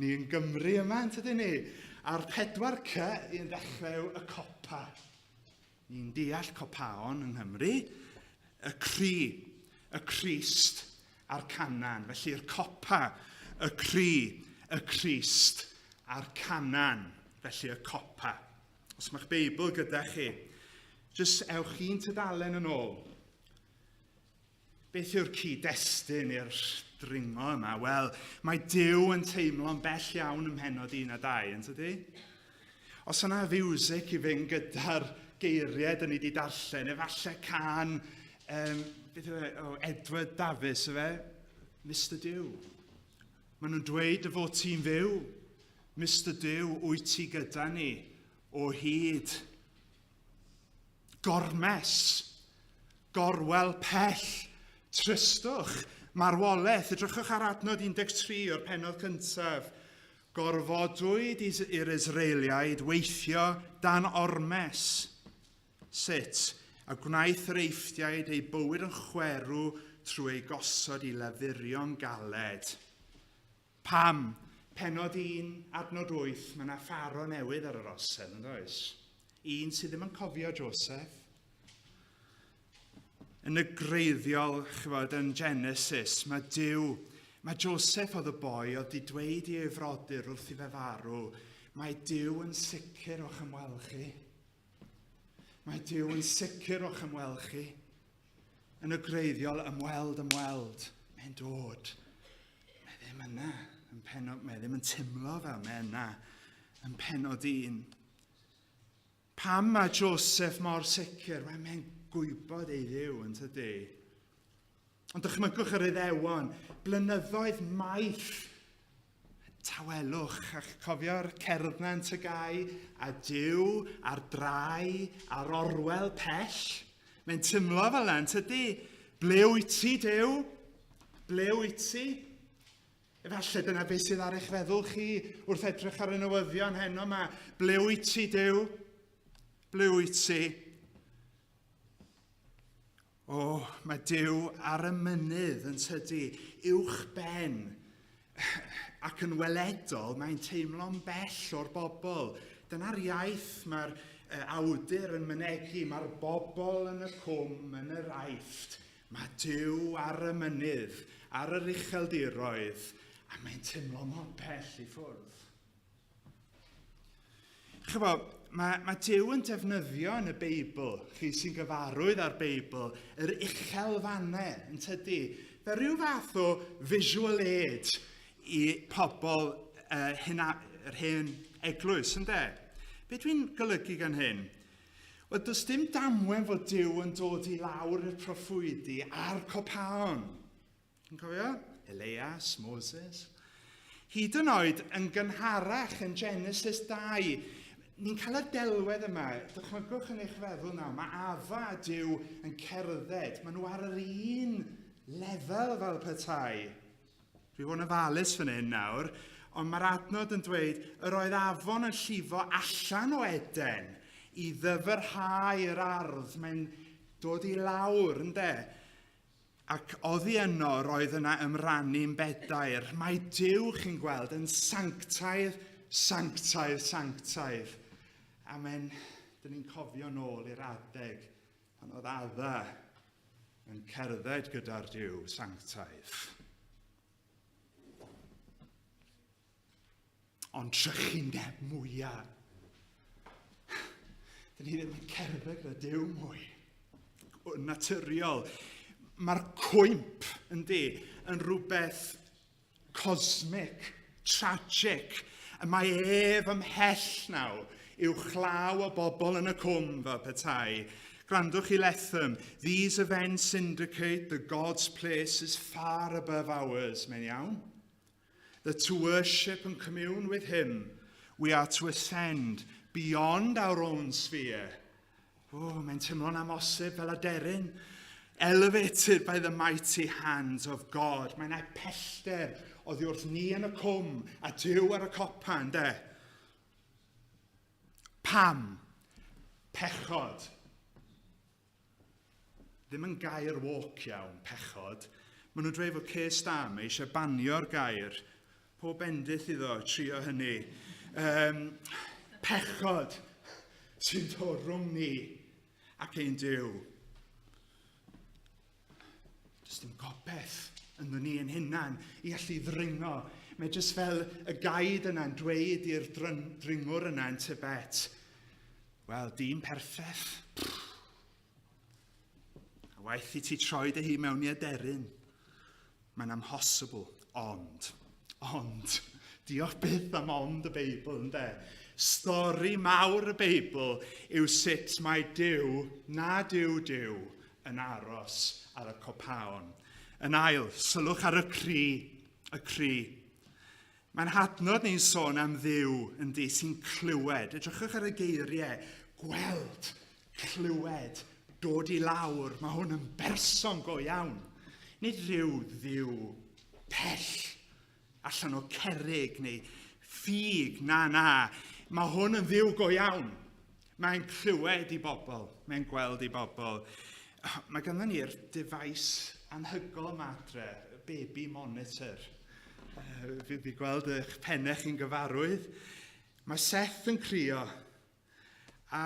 Ni yn Gymru yma, yn tydyn ni? A'r 4 C i'n ddechrau y copa. Ni'n deall copaon yng Nghymru. Y cri, y Crist a'r Canan. Felly'r copa, y cri, y Crist a'r Canan. Felly y copa. Os mae'ch Beibl gyda chi, jyst ewch un tudalen yn ôl. Beth yw'r cyd-destun i'r dringo yma? Wel, mae Duw yn teimlo'n bell iawn ym mhennod 1 a 2, yn tydi? Os yna fiwsig i fynd gyda'r geiriau dyn ni wedi darllen, efallai can um, beth yw e? Oh, Edward Davies, yw e? Mr Duw. Maen nhw'n dweud dy fod ti'n fyw. Mister Duw, wyt ti gyda ni o hyd? Gormes, gorwel pell, tristwch. Marwolaeth, edrychwch ar adnod 13 o'r pennod cyntaf. Gorfodwyd i'r Israeliaid weithio dan ormes. Sut? A gwnaeth yr Eifftiaid eu bywyd yn chwerw trwy eu gosod i lafurio'n galed. Pam? Pennod 1, adnod 8, mae yna ffaro newydd ar yr orsedd, yn does? Un sydd ddim yn cofio Joseph. Yn y greiddiol, chybod, yn Genesis, mae Duw, mae Joseph oedd y boi oedd di dweud i ei frodyr wrth i fe farw, mae Duw yn sicr o'ch ymweld chi. Mae Duw yn sicr o'ch ymweld chi. Yn y greiddiol, ymweld, ymweld. Mae'n dod. Mae ddim yna. Yn penod, mae ddim yn teimlo fel mae yna. Yn penod un. Pam mae Joseph mor sicr? Wel, mae'n gwybod ei ddiw yn tydi. Ond dychmygwch yr Iddewon, blynyddoedd maith tawelwch, a cofio'r cerddnant y gau, a Duw a'r drai a'r orwel pell. Mae'n tymlo fel yna, yn tydi? Ble wyt ti, Duw? Ble wyt ti? Efallai dyna beth sydd ar eich feddwl chi wrth edrych ar y newyddion heno yma. Ble wyt ti, Duw? Ble wyt ti? O, mae Duw ar y mynydd yn tydi, uwch ben, ac yn weledol mae'n teimlo'n bell o'r bobl. Dyna'r iaith mae'r awdur yn mynegi, mae'r bobl yn y cwm, yn yr aifft. Mae Duw ar y mynydd, ar yr ucheldiroedd, a mae'n teimlo mor bell i ffwrdd. Chyfo, mae, mae Duw yn defnyddio yn y Beibl, chi sy'n gyfarwydd â'r Beibl, yr uchelfannau yn tydi, fel rhyw fath o visual aid i pobl uh, hyn a, yr hen eglwys, ynddo? Be dwi'n golygu gan hyn? Wel, does dim damwen fod Duw yn dod i lawr i'r proffwydi a'r copaon. Chi'n cofio? Elias, Moses. Hyd yn oed yn gynharach yn Genesis 2, ni'n cael y delwedd yma, dychmygwch yn eich feddwl nawr, mae Afa a Duw yn cerdded, maen nhw ar yr un lefel fel petai. Dwi fod yn ofalus fan hyn nawr, ond mae'r adnod yn dweud yr oedd afon yn llifo allan o Eden i ddyfrhau yr ardd. Mae'n dod i lawr, ynddo? Ac oddi yno roedd yna ymrannu'n bedair. Mae Duw, chi'n gweld, yn sanctaidd, sanctaidd, sanctaidd. A mae'n, dyn ni'n cofio nôl i'r adeg pan oedd Adda yn cerdded gyda'r Duw sanctaidd. Ond trychineb mwyaf. Dyn ni ddim yn cerdded gyda Duw mwy. Yn naturiol. Mae'r cwymp, yndi, yn rhywbeth cosmic, tragic. Y mae ef ymhell nawr uwchlaw y bobl yn y cwm fel petai. Gwrandwch i Letham. These events indicate that God's place is far above ours. Mae'n iawn? That to worship and commune with him, we are to ascend beyond our own sphere. Oh, mae'n teimlo'n amosib fel aderyn. Elevated by the mighty hands of God. Mae'n ei pellter oddi wrth ni yn y cwm a Duw ar y copa, ynddo? Pam? Pechod. Ddim yn gair woke iawn, pechod. Maen nhw'n dweud fod Keir Starmer eisiau banio'r gair. Pob bendith iddo, trio hynny. Um, pechod sy'n dod rhwng ni ac ein Duw. Does dim gobeith ynddo ni yn hunan i allu ddringo. Mae jyst fel y gaid yna'n dweud i'r dringwr yna yn Tibet. Wel, dyn perffaith. A waeth i ti troi dy hun mewn i aderyn. Mae'n amhosibl, ond, ond, diolch byth am ond y Beibl, ynde? Stori mawr y Beibl yw sut mae Duw, na Duw Duw, yn aros ar y copaon. Yn ail, sylwch ar y cri, y cri. Mae'n hadnod ni'n sôn am Dduw, yndi, sy'n clywed. Edrychwch ar y geiriau, gweld, clywed, dod i lawr. Mae hwn yn berson go iawn. Nid rhyw ddiw pell allan o cerig neu ffug, na, na. Mae hwn yn ddiw go iawn. Mae'n clywed i bobl, mae'n gweld i bobl. Mae ganddo ni'r device anhygol yma adre, baby monitor. Fi wedi gweld eich pennau chi'n gyfarwydd. Mae Seth yn crio, a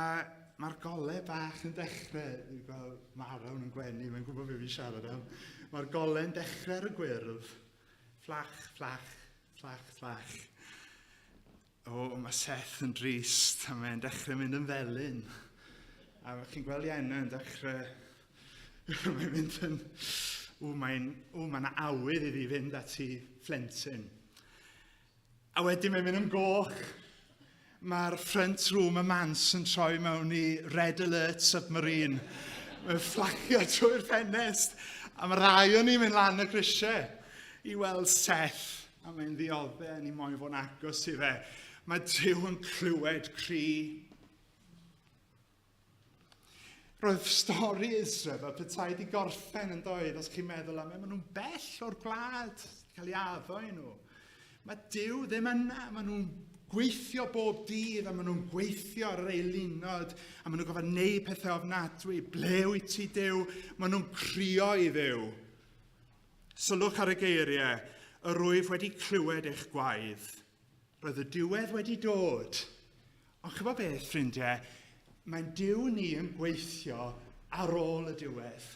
mae'r golau bach yn dechrau. Fi'n gweld Maron yn gwenu, mae'n gwybod beth fi'n siarad am. Mae'r golau'n dechrau ar y gwyrdd. Fflach, fflach, fflach, fflach. O, mae Seth yn drist a mae'n dechrau mynd yn felyn. A chi'n gweld Ienna yn dechrau... mae'n mynd yn... O, mae'n... O, mae yna awydd iddi fynd at ei phlentyn. A wedyn mae'n mynd yn goch. Mae'r front room y mans yn troi mewn i Red Alert Submarine. Mae'n fflachio trwy'r ffenest. A mae rai o'n i'n mynd lan y grisiau i weld Seth a mae'n ddioddau a ni moyn fod yn agos i fe. Mae Duw yn clywed cri. Roedd stori Israel fel petai wedi gorffen yn doedd, os chi'n meddwl am e, maen nhw'n bell o'r gwlad, cael ei addo i nhw. Mae Duw ddim yna, maen nhw'n gweithio bob dydd a maen nhw'n gweithio ar yr eilunod a maen nhw'n gofod neud pethau ofnadwy. Ble wyt ti, Duw? Maen nhw'n crio i Dduw. Sylwch ar y geiriau, yr wyf wedi clywed eich gwaedd. Roedd y diwedd wedi dod. Ond chybod beth, ffrindiau, mae'n Duw ni yn gweithio ar ôl y diwedd.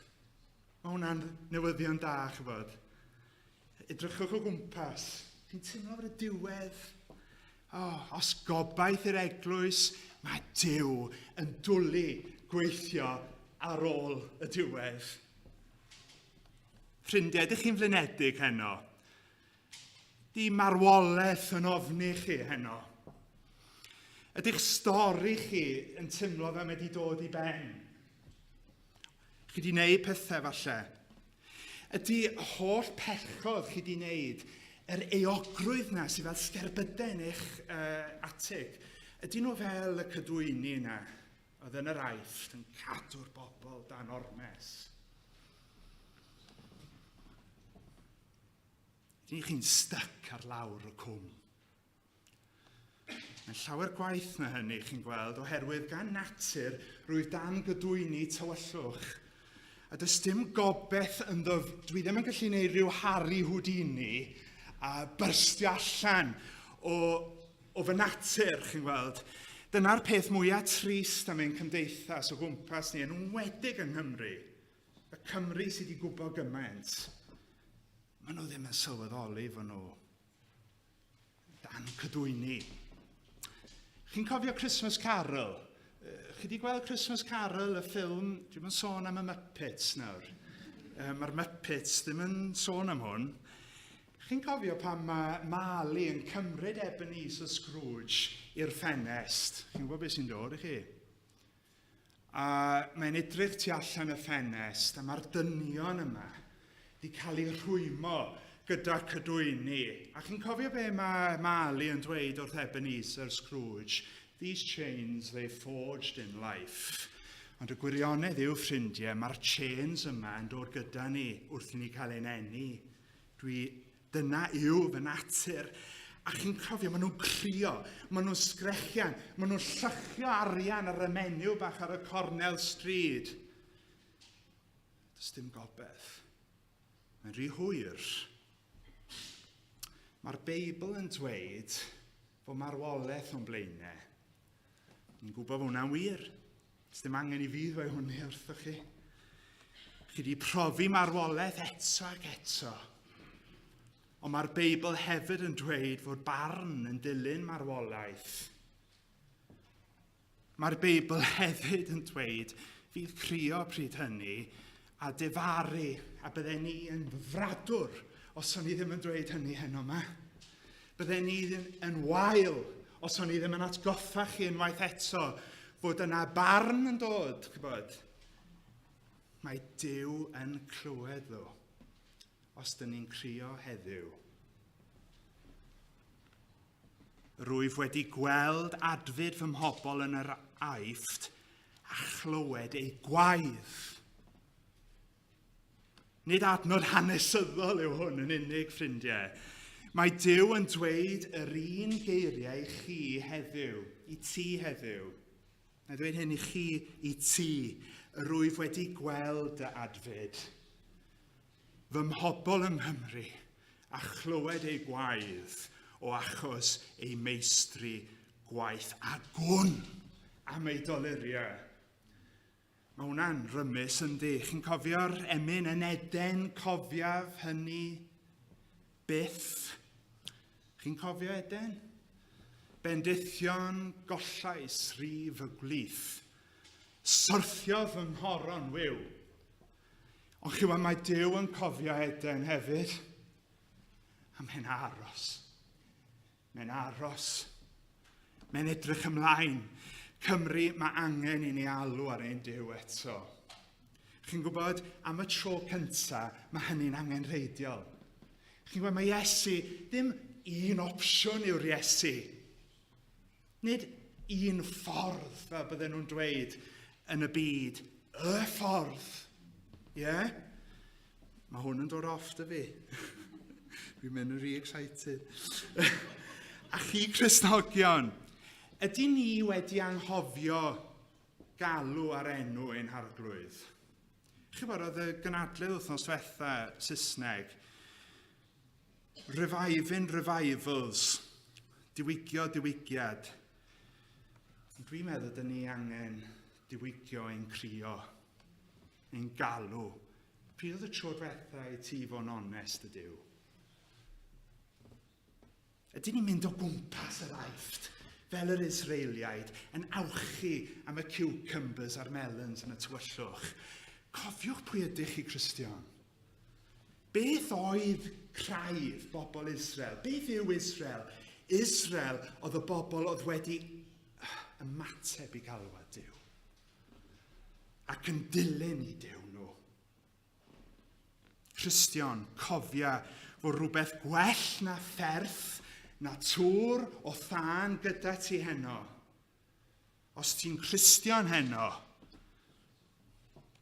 Mae hwnna'n newyddion da, chybod. Edrychwch o gwmpas. Chi'n teimlo bod y diwedd? Oh, os gobaith i'r eglwys, mae Duw yn dwlu gweithio ar ôl y diwedd. Ffrindiau, ydych chi'n flinedig heno? Di marwolaeth yn ofni chi heno? Ydych stori chi yn teimlo fel mae wedi dod i ben? Chi wedi gwneud pethau falle. Ydy holl pechod chi wedi gwneud, yr euogrwydd na sydd fel sgerbydau yn eich uh, atig, ydy nhw fel y cydwyni yna oedd yn yr Aifft yn cadw'r bobl dan ormes? Ydych chi'n styc ar lawr y cwm? Mae'n llawer gwaith na hynny, chi'n gweld, oherwydd gan natur rwyf dan gydwyni tywyllwch. A does dim gobeith ynddo, dwi ddim yn gallu gwneud rhyw Harry Houdini a byrstio allan o, o fy natur, chi'n gweld. Dyna'r peth mwyaf trist am ein cymdeithas o gwmpas ni, yn enwedig yng Nghymru. Y Cymry sydd wedi gwybod gymaint, maen nhw ddim yn sylweddoli fod nhw dan cydwyni. Chi'n cofio Christmas Carol? Chi wedi gweld Christmas Carol, y ffilm? Dwi'n yn sôn am y Muppets nawr. Mae'r Muppets ddim yn sôn am hwn. Chi'n cofio pan mae Marley yn cymryd Ebenezer Scrooge i'r ffenest? Chi'n gwybod beth sy'n dod i chi? A mae'n edrych tu allan y ffenest, a mae'r dynion yma wedi cael eu rhwymo gyda cydwyni. A chi'n cofio be mae Marley yn dweud wrth Ebenezer Scrooge? These chains they forged in life. Ond y gwirionedd yw, ffrindiau, mae'r chains yma yn dod gyda ni wrth i ni cael ein eni. Dwi Dyna yw fy natur. A chi'n cofio, maen nhw'n crio, maen nhw'n sgrechian, maen nhw'n llychio arian ar y menyw bach ar y cornel stryd. Does dim gobeith. Mae'n rhy hwyr. Mae'r Beibl yn dweud fod marwolaeth o'n blaenau. Ni'n gwybod fod hwnna'n wir. Does dim angen i fi ddweud hwnny wrthoch chi. Chi wedi profi marwolaeth eto ac eto. Ond mae'r Beibl hefyd yn dweud fod barn yn dilyn marwolaeth. Mae'r Beibl hefyd yn dweud fydd crio pryd hynny a difaru a bydden ni yn fradwr os o'n i ddim yn dweud hynny heno yma. Bydden ni yn wael os o'n i ddim yn atgoffa chi unwaith eto fod yna barn yn dod, chybod. Mae Duw yn clywed ddo, os dyn ni'n crio heddiw. Rwyf wedi gweld adfyd fy mhobl yn yr Aifft a chlywed eu gwaedd. Nid adnod hanesyddol yw hwn yn unig, ffrindiau. Mae Duw yn dweud yr un geiriau i chi heddiw, i ti heddiw. Mae dweud hyn i chi, i ti, yr wyf wedi gweld dy adfyd. Fy mhobl yng Nghymru a chlywed eu gwaedd o achos eu meistri gwaith a gwn am eu doluriau. Mae hwnna'n rymus yndi. Chi'n cofio'r emyn yn Eden, cofiaf hynny byth. Chi'n cofio Eden? Bendithion gollais rif y gwlith. Syrthiodd fy nghoron wiw. Ond chi weld, mae Duw yn cofio Eden hefyd. A mae'n aros. Mae'n aros. Mae'n edrych ymlaen. Cymru, mae angen i ni alw ar ein Duw eto. Chi'n gwybod, am y tro cynta, mae hynny'n angenrheidiol. Chi'n gwybod, mae Iesu, ddim un opsiwn yw'r Iesu. Nid un ffordd, fel bydden nhw'n dweud yn y byd. Y ffordd. Ie? Yeah? Mae hwn yn dod off dy fi. Dwi'n mynd yn rhy excited. A chi Cristnogion, ydy ni wedi anghofio galw ar enw ein harglwydd? Chi bod, oedd y gynadledd wythnos diwetha Saesneg, Reviving Revivals, diwygio diwygiad. Dwi'n meddwl dyn ni angen diwygio ein crio. Ein galw. Pryd oedd y tro diwetha i ti fod yn onest y Duw? Ydyn ni'n mynd o gwmpas yr Aifft fel yr Israeliaid yn awchu am y cucumbers a'r melons yn y tywyllwch? Cofiwch pwy ydych chi, Cristion. Beth oedd craidd bobl Israel? Beth yw Israel? Israel oedd y bobl oedd wedi ymateb i galwad Duw. Ac yn dilyn i Duw nhw. Cristion, cofia fod rhywbeth gwell na pherth, na tŵr o thân gyda ti heno. Os ti'n Cristion heno,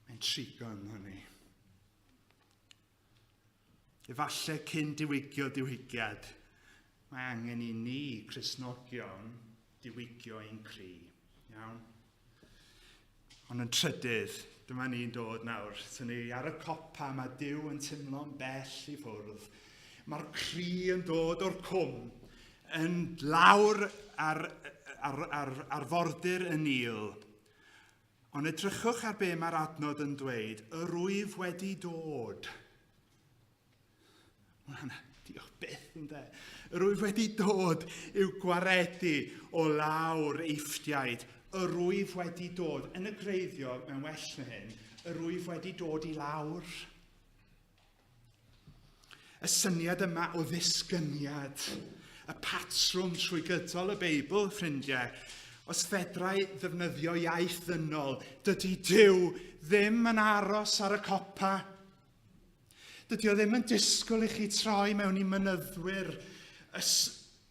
mae'n trigo yng ni. Efallai cyn diwygio diwygiad, mae angen i ni, Cristnogion, diwygio ein cri. Iawn? Ond yn trydydd, dyma ni'n dod nawr. So ni ar y copa, mae Duw yn teimlo'n bell i ffwrdd. Mae'r cri yn dod o'r cwm, yn lawr ar, ar, ar, arfordir y Nil. Ond edrychwch ar be mae'r adnod yn dweud, yr wyf wedi dod. Hwnna, diolch byth ynde. Yr wyf wedi dod i'w gwaredu o lawr eifftiaid. Yr wyf wedi dod, yn y greiddio, mewn well na hyn, yr wyf wedi dod i lawr. Y syniad yma o ddisgyniad, y patrwm trwy gydol y Beibl, ffrindiau, os fedrai ddefnyddio iaith ddynol, dydy Duw ddim yn aros ar y copa. Dydy o ddim yn disgwyl i chi troi mewn i mynyddwyr ys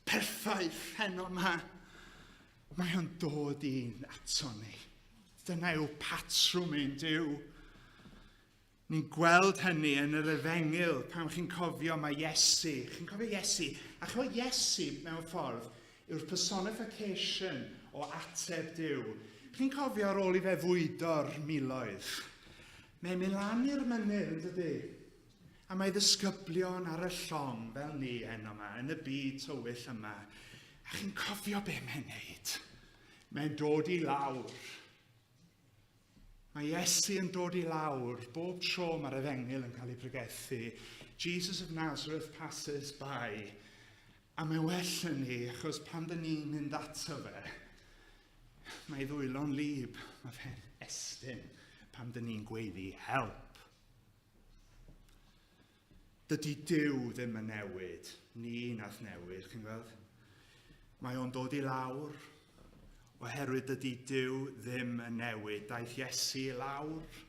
perffaith heno yma. Mae o'n dod i'n ato ni. Dyna yw patrwm ein Duw. Ni'n gweld hynny yn yr efengyl pan chi'n cofio mae Iesu. Chi'n cofio Iesu? A chi'n cofio Iesu mewn ffordd yw'r personification o ateb Duw. Chi'n cofio ar ôl i fe fwydo'r miloedd? Mae'n mynd lan i'r mynydd, yn dydy? A mae ddisgyblion ar y llong fel ni heno yma, yn y byd tywyll yma. A chi'n cofio be mae'n neud? Mae'n dod i lawr. Mae Iesu yn dod i lawr bob tro mae'r efengyl yn cael ei pregethu. Jesus of Nazareth passes by. A mae well yn ni, achos pan dyn ni'n mynd ato fe, mae ei ddwylo'n lib, mae fe'n estyn pan dyn ni'n gweiddi help. Dydy Duw ddim yn newid, ni nath newid, chi'n gweld? Mae o'n dod i lawr, oherwydd dydy Duw ddim yn newid. Daeth Iesu i lawr.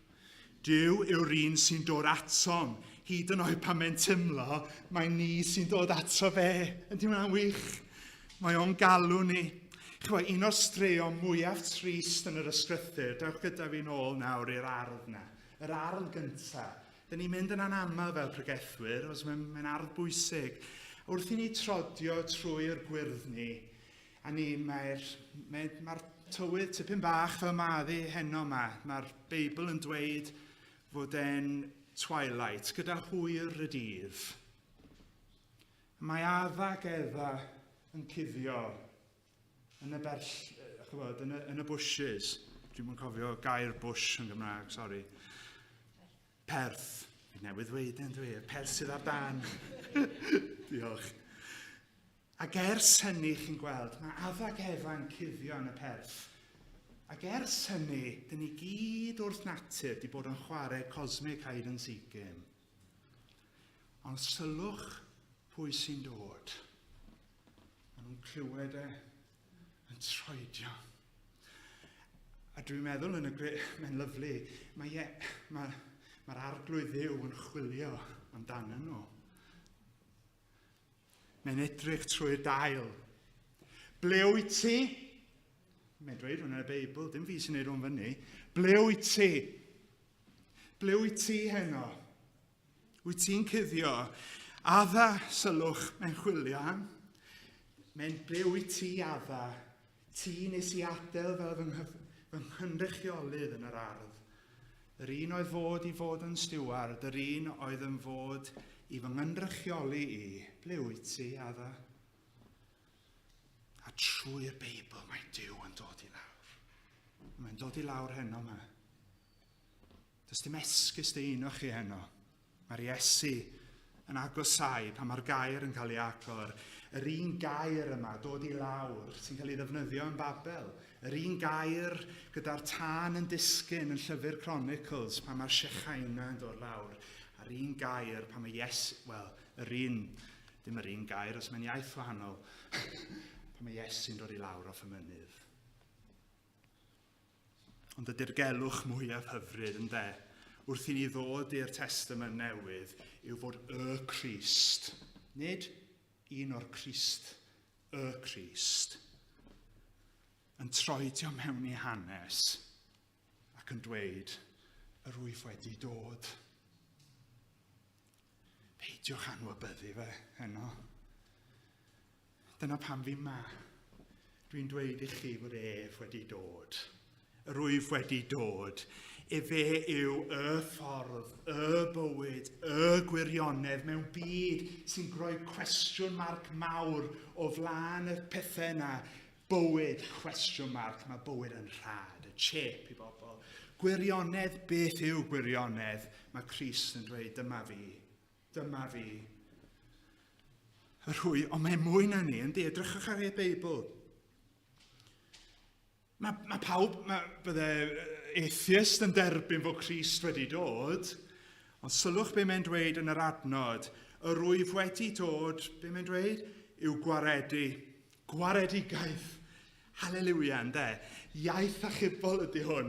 Duw yw'r un sy'n dod atom, hyd yn oed pan mae'n teimlo, mae ni sy'n dod ato fe. Ydy hwnna'n wych? Mae o'n galw ni. Chwa, un o'r straeon mwyaf trist yn yr ysgrythur, dewch gyda fi nôl nawr i'r ardd na. Yr ardd gyntaf. Dyn ni'n mynd yn anaml fel pregethwyr, os mae'n mae ardd bwysig. Wrth i ni trodio trwy'r gwyrddni, a ni, mae'r mae, mae tywydd tipyn bach fel maddu heno yma. Mae'r Beibl yn dweud fod e'n twilight, gyda hwyr y dydd. Mae Adda ac Efa yn cuddio yn y berll, chybod, yn y, yn y bushes. Dwi'n mwyn cofio gair bush yn Gymraeg, sori. Perth. Fi newydd ddweud yn dwi, perth sydd ar dan. Diolch. Ac ers hynny, chi'n gweld, mae Adda ac Efa yn cuddio yn y perth. Ac ers hynny, dyn ni gyd wrth natur di bod yn chwarae cosmic hide and seek game. Ond sylwch pwy sy'n dod. Maen nhw'n clywed e yn troedio. A dwi'n meddwl yn y gre... Mae'n lyflu. Mae e, mae'r mae arglwydd ddiw yn chwilio amdanyn nhw. Mae'n edrych trwy'r dail. Ble wyt ti? Mae'n dweud hwn yn y Beibl, dim fi sy'n neud hwn fyny. Ble wyt ti? Ble wyt ti heno? Wyt ti'n cuddio? Adda, sylwch, mae'n chwilio am. Mae'n ble wyt ti, Adda? Ti nes i adael fel fy, nghyf, fy nghynrychiolydd yn yr ardd. Yr un oedd fod i fod yn stiward, yr un oedd yn fod i fy nghynrychioli i. Ble wyt ti, Adda? A trwy'r Beibl mae Duw yn dod i lawr. Mae'n dod i lawr heno yma. Does dim esgus dy un o chi heno. Mae'r Iesu yn agosáu pan mae'r gair yn cael ei agor. Yr un gair yma, dod i lawr, sy'n cael ei ddefnyddio yn Babel. Yr un gair gyda'r tân yn disgyn yn llyfr Chronicles pan mae'r Shechaina yn dod lawr. A'r un gair pan mae Iesu, wel, yr un, dim yr un gair os mae'n iaith wahanol, pan mae Iesu'n dod i lawr off y mynydd. Ond y dirgelwch mwyaf hyfryd, ynde, wrth i ni ddod i'r Testament Newydd, yw fod y Crist, nid un o'r Crist, y Crist, yn troedio mewn i hanes ac yn dweud, yr wyf wedi dod. Peidiwch anwybyddu fe heno. Dyna pam fi ma. Dwi'n dweud i chi fod ef wedi dod. Yr wyf wedi dod. Efe yw y ffordd, y bywyd, y gwirionedd mewn byd sy'n groi cwestiwn marc mawr o flaen y pethau yna. Bywyd, cwestiwn marc, mae bywyd yn rhad, y chep i bobl. Gwirionedd, beth yw gwirionedd? Mae Crist yn dweud, dyma fi, dyma fi. Y rhwy, ond mae mwy na ni, yndi, edrychwch ar ei Beibl. Mae, mae pawb, mae, bydde atheist yn derbyn fod Crist wedi dod, ond sylwch be mae'n dweud yn yr adnod, yr wyf wedi dod, be mae'n dweud, yw gwaredu. Gwaredigaeth. Haleliwia, ynde? Iaith achubol ydy hwn.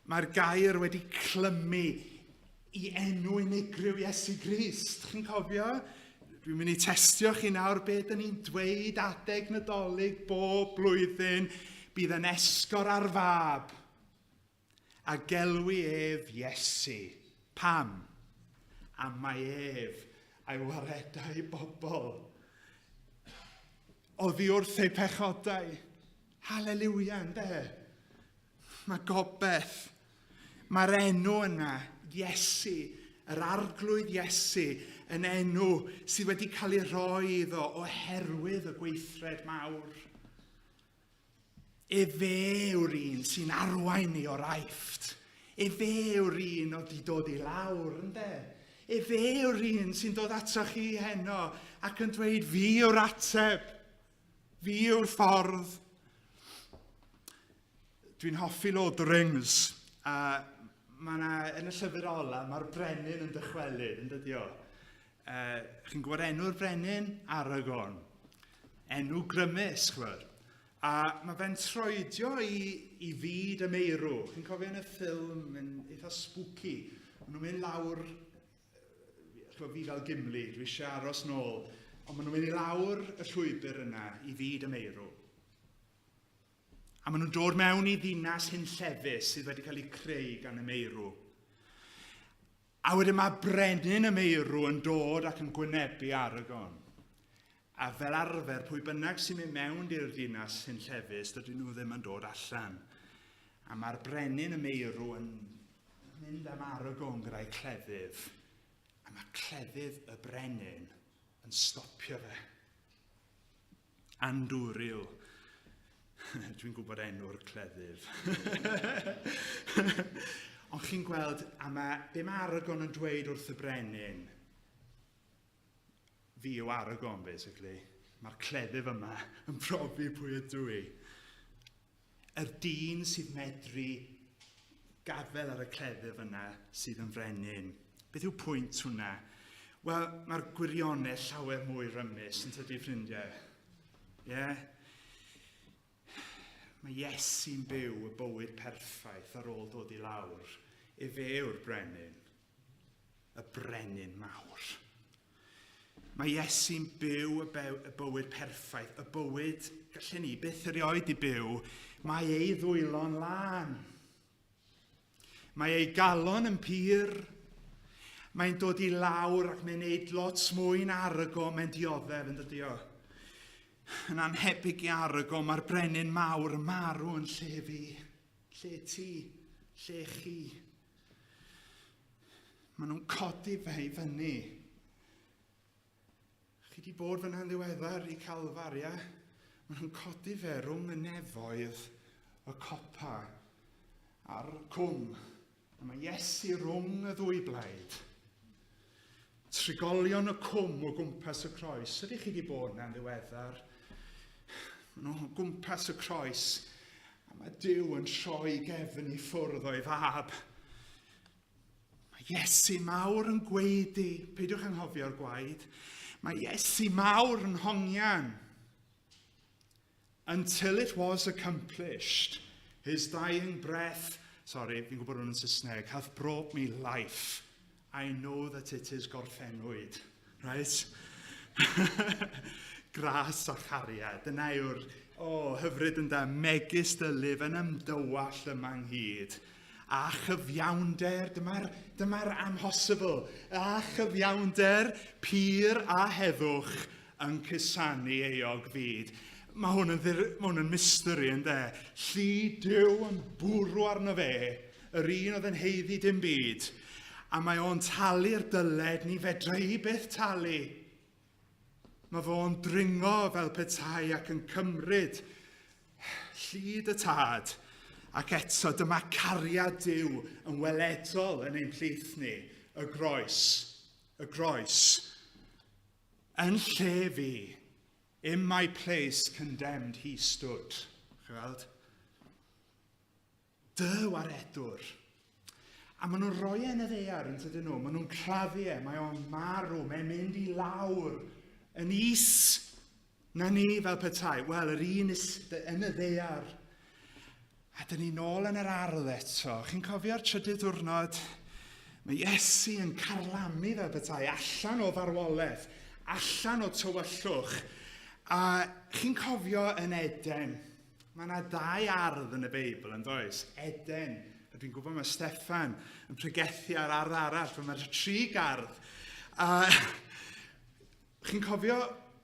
Mae'r gair wedi clymu i enw unigryw Iesu Grist. Chi'n cofio? Dwi'n mynd i testio chi nawr beth dyn ni'n dweud adeg Nadolig bob blwyddyn. Bydd yn esgor ar fab a gelwi ef Iesu. Pam? Am mae ef a'i waredau bobl oddi wrth eu pechodau. Haleliwia, ynde? Mae gobeith. Mae'r enw yna, Iesu, yr arglwydd Iesu, yn enw sydd wedi cael ei roi iddo oherwydd y gweithred mawr. Efe yw'r un sy'n arwain ni o'r aifft. Efe yw'r un oedd wedi dod i lawr, ynde? Efe yw'r un sy'n dod ato chi heno ac yn dweud, fi yw'r ateb, fi yw'r ffordd. Dwi'n hoffi Lord of the Rings, a mae yna, yn y llyfr ola, mae'r brenin yn dychwelyd, yn dydi o? Chi'n gwybod enw'r brenin? Aragorn. Enw grymus, chwbod. A mae fe'n troedio i, i fyd y meirw. Chi'n cofio yn y ffilm, yn eitha spooky. Maen nhw'n mynd lawr, chwbod, fi fel Gimli, dwi eisiau aros nôl. Ond maen nhw'n mynd i lawr y llwybr yna i fyd y meirw. A maen nhw'n dod mewn i ddinas hunllefus sydd wedi cael ei creu gan y meirw. A wedyn mae brenin y meirw yn dod ac yn gwynebu Aragorn. A fel arfer, pwy bynnag sy'n mynd mewn i'r dinas hunllefus, dydyn nhw ddim yn dod allan. A mae'r brenin y meirw yn mynd am Aragorn gyda'i cleddyf. A mae cleddyf y brenin yn stopio fe. Andúril. Dwi'n gwybod enw'r cleddyf. Ond chi'n gweld, a mae, be mae Aragorn yn dweud wrth y brenin? Fi yw Aragorn, basically. Mae'r cleddyf yma yn profi pwy ydw i. Yr dyn sydd medru gafel ar y cleddyf yna sydd yn frenin. Beth yw pwynt hwnna? Wel, mae'r gwirionedd llawer mwy rymus yn tydi ffrindiau. Ie? Yeah? Mae Iesu'n byw y bywyd perffaith ar ôl dod i lawr. Efe yw'r brenin. Y brenin mawr. Mae Iesu'n byw y, bew, y bywyd perffaith, y bywyd gallen ni byth erioed i byw. Mae ei ddwylo'n lân. Mae ei galon yn pur. Mae'n dod i lawr ac mae'n neud lot mwy na Aragorn, mae'n dioddef yn dydi o. Yn anhebyg i Aragorn, mae'r brenin mawr yn marw yn lle fi, lle ti, lle chi. Maen nhw'n codi fe i fyny. Chi wedi bod fyna'n ddiweddar i Calfar, ia? Maen nhw'n codi fe rhwng y nefoedd, y copa a'r cwm. A mae Iesu rhwng y ddwy blaid. Trigolion y cwm o gwmpas y croes. Ydych chi wedi bod yna'n ddiweddar? Maen nhw o gwmpas y croes. A mae Duw yn troi gefn i ffwrdd o'i fab. Mae Iesu mawr yn gweidi, peidiwch anghofio'r gwaed. Mae Iesu mawr yn hongian. Until it was accomplished, his dying breath, sorry, fi'n gwybod hwn yn Saesneg, hath brought me life. I know that it is gorffennwyd. Right? Gras a chariad. Dyna yw'r, o, oh, hyfryd yn da, megis dylif yn ymdywallt yma ynghyd. A chyfiawnder, dyma'r dyma amhosibl, a chyfiawnder pur a heddwch yn cusanu euog fyd. Mae hwn yn, ddir, mae hwn yn mystery, ynddo? Llu Duw yn bwrw arno fe, yr un oedd yn heiddi dim byd, a mae o'n talu'r dyled ni fedra i byth talu. Mae fo'n dringo fel petai ac yn cymryd llid y tad. Ac eto dyma cariad Duw yn weledol yn ein plith ni, y groes, y groes. Yn lle fi, in my place condemned he stood. Chi weld? Dy waredwr. A maen nhw'n rhoi e yn y ddaear, yn tydyn nhw. Maen nhw'n claddu e, mae o'n marw, mae'n mynd i lawr yn is na ni fel petai. Wel, yr un is yn y ddaear. A dyn ni nôl yn yr ardd eto. Chi'n cofio'r trydydd diwrnod? Mae Iesu yn carlamu fel petai allan o farwolaeth, allan o tywyllwch. A chi'n cofio yn Eden, Mae yna ddau ardd yn y Beibl, yn does? Eden. A dwi'n gwybod mae Steffan yn pregethu ar ardd arall, fe mae'r tri gardd. A chi'n cofio,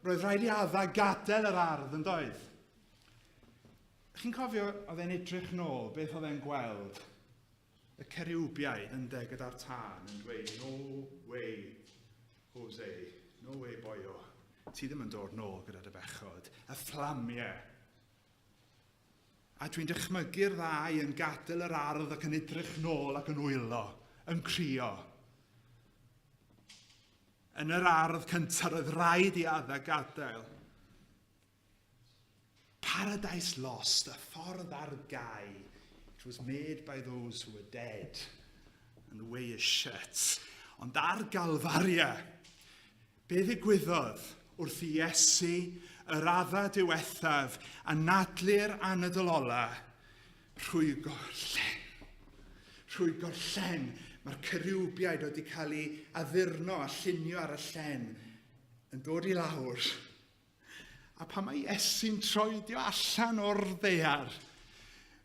roedd rhaid i Adda gadael yr ardd, yn doedd? Chi'n cofio, oedd e'n edrych nôl, beth oedd e'n gweld? Y ceriwbiaid ynde gyda'r tân yn dweud, no way, Jose, no way boyo, ti ddim yn dod nôl gyda dy bechod. Y fflamiau. A dwi'n dychmygu'r ddau yn gadael yr ardd ac yn edrych nôl ac yn wylo, yn crio. Yn yr ardd cyntaf roedd rhaid i Adda gadael. Paradise Lost, y ffordd ar gau. It was made by those who were dead, and the way is shut. Ond ar Galfaria, be ddigwyddodd wrth i Iesu yr adda diwethaf anadlu'r anadl ola, rhwygo'r llen. Rhwygo'r llen. Mae'r ceriwbiaid wedi cael ei addurno a llunio ar y llen yn dod i lawr. A pan mae Iesu'n troedio allan o'r ddaear,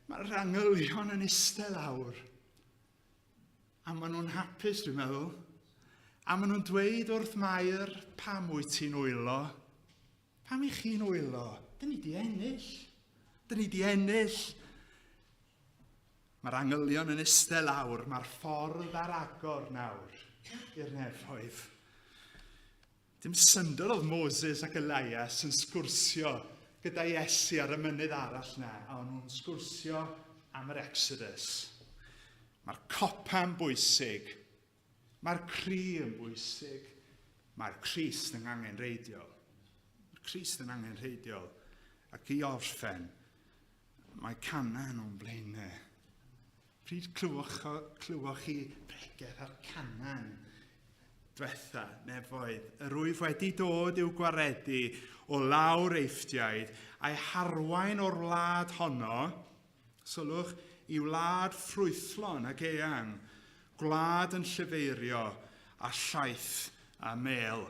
mae'r angylion yn eistedd lawr. A maen nhw'n hapus, dwi'n meddwl. A maen nhw'n dweud wrth Mair, pam wyt ti'n wylo? Pam i chi'n wylo? Dyn ni di ennill. Dyn ni di ennill. Mae'r angylion yn eistedd lawr, mae'r ffordd ar agor nawr i'r nefoedd. Dim syndod oedd Moses ac Elias yn sgwrsio gyda Iesu ar y mynydd arall na, a o'n nhw'n sgwrsio am yr Exodus. Mae'r copa'n bwysig, mae'r cri yn bwysig, mae'r Crist yn angenrheidiol. Mae'r Crist yn angenrheidiol. Ac i orffen, mae Canaan o'n blaenau. Pryd clywoch, clywoch chi bregeth ar Canaan diwetha, nefoedd? Yr wyf wedi dod i'w gwaredu o lawr Eifftiaid a'i harwain o'r wlad honno, sylwch, i wlad ffrwythlon ac eang, gwlad yn llifeirio a llaeth a mêl.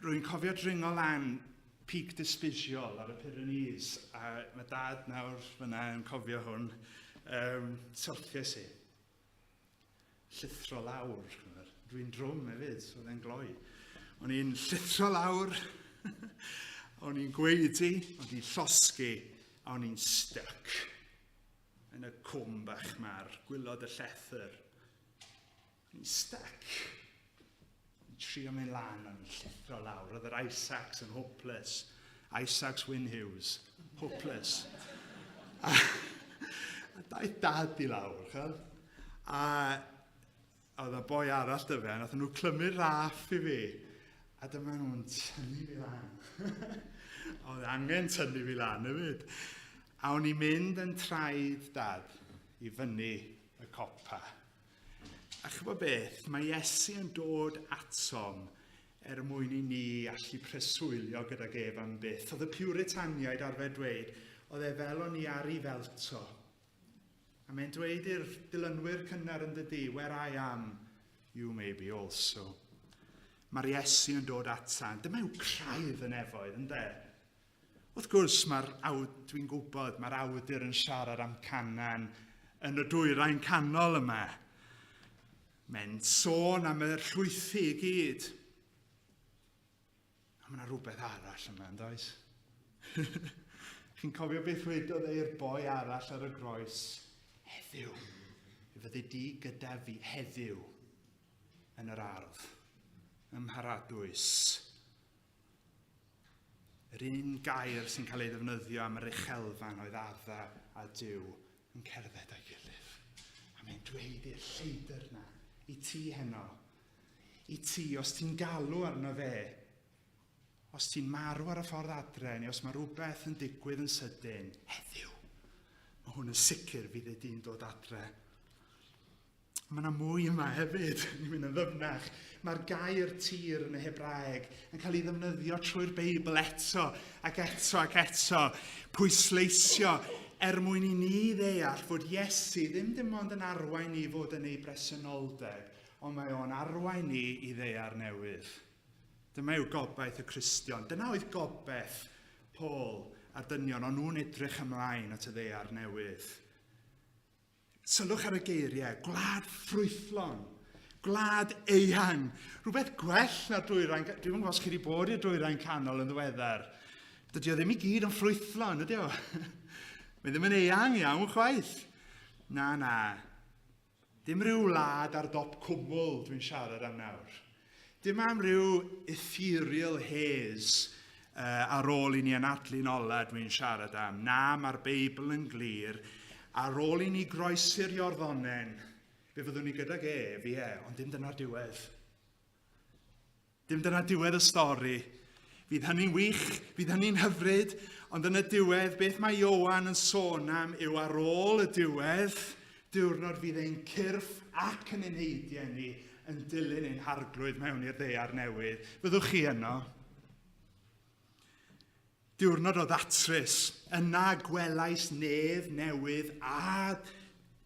Rwy'n cofio dringo lan Peak Despisiol ar y Pyrenees, a mae dad nawr fyna yn cofio hwn. Um, syrthies i. Llithro lawr. Dwi'n drwm hefyd, so oedd e'n gloi. O'n i'n llithro lawr, o'n i'n gweidi, o'n i'n llosgi, a o'n i'n stuck yn y cwm bach ma'r gwylod y llethr. O'n i'n stuck. O'n i'n trio mynd lan, o'n i'n llithro lawr. Oedd yr Isaacs yn hopeless. Isaacs Wyn Hughes. Hopeless. A, a daeth dad i lawr, chel? A oedd y boi arall dy fe, nath nhw clymu'r raff i fi. A dyma nhw'n tynnu fi lan. oedd angen tynnu fi lan hefyd. A o'n i'n mynd yn traed dad i fyny y copa. A chybod beth, mae Iesu yn dod atom er mwyn i ni allu preswylio gydag ef am byth. Oedd y Puritaniaid arfer dweud, oedd e fel o'n i ar ei felto. A mae'n dweud i'r dilynwyr cynnar yn dydy, where I am, you may be also. Mae'r Iesu yn dod atan. Dyma yw craidd y nefoedd, ynddo? Wrth gwrs, mae'r dwi'n gwybod, mae'r awdur yn siarad am Canaan yn y dwyrain canol yma. Mae'n sôn am y llwythi i gyd. A mae yna rhywbeth arall yma, yn does? Chi'n cofio beth wedodd e i'r boi arall ar y groes? Heddiw, fe fyddi di gyda fi heddiw yn yr ardd, ym Mharadwys. Yr un gair sy'n cael ei ddefnyddio am yr uchelfan oedd Adda a Duw yn cerdded â'i gilydd. A mae'n dweud i'r lleidr na, i ti heno, i ti, os ti'n galw arno fe, os ti'n marw ar y ffordd adre, neu os mae rhywbeth yn digwydd yn sydyn, heddiw, mae hwn yn sicr fydd y dyn dod adre. Mae yna mwy yma hefyd, ni'n mynd yn ddyfnach. Mae'r gair tir yn y Hebraeg yn cael ei ddefnyddio trwy'r Beibl eto ac eto ac eto. Pwysleisio er mwyn i ni ddeall fod Iesu ddim dim ond yn arwain ni fod yn ei bresenoldeb, ond mae o'n arwain ni i ddaear newydd. Dyma yw gobaith y Cristion. Dyna oedd gobaith Paul a'r dynion, o'n nhw'n edrych ymlaen at y ddaear newydd. Sylwch ar y geiriau, gwlad ffrwythlon, gwlad eang, rhywbeth gwell na'r dwyrain, dwi'n gwybod os chi wedi bod i'r dwyrain canol yn ddiweddar. Dydy o ddim i gyd yn ffrwythlon, ydy o? Mae ddim yn eang iawn chwaith. Na, na. Dim rhyw wlad ar dop cwmwl dwi'n siarad am nawr. Dim am ryw ethereal haze uh, ar ôl i ni anadlu'n ola dwi'n siarad am. Na, mae'r Beibl yn glir. Ar ôl i ni groesi'r Iorddonen, fe fyddwn ni gydag ef, ie, ond dim dyna'r diwedd. Dim dyna diwedd y stori. Fydd hynny'n wych, fydd hynny'n hyfryd, ond yn y diwedd, beth mae Ioan yn sôn am yw ar ôl y diwedd, diwrnod fydd ein cyrff ac yn ein heidiau ni yn dilyn ein harglwydd mewn i'r ddaear newydd. Fyddwch chi yno? Diwrnod o ddatrys. Yna gwelais nef newydd a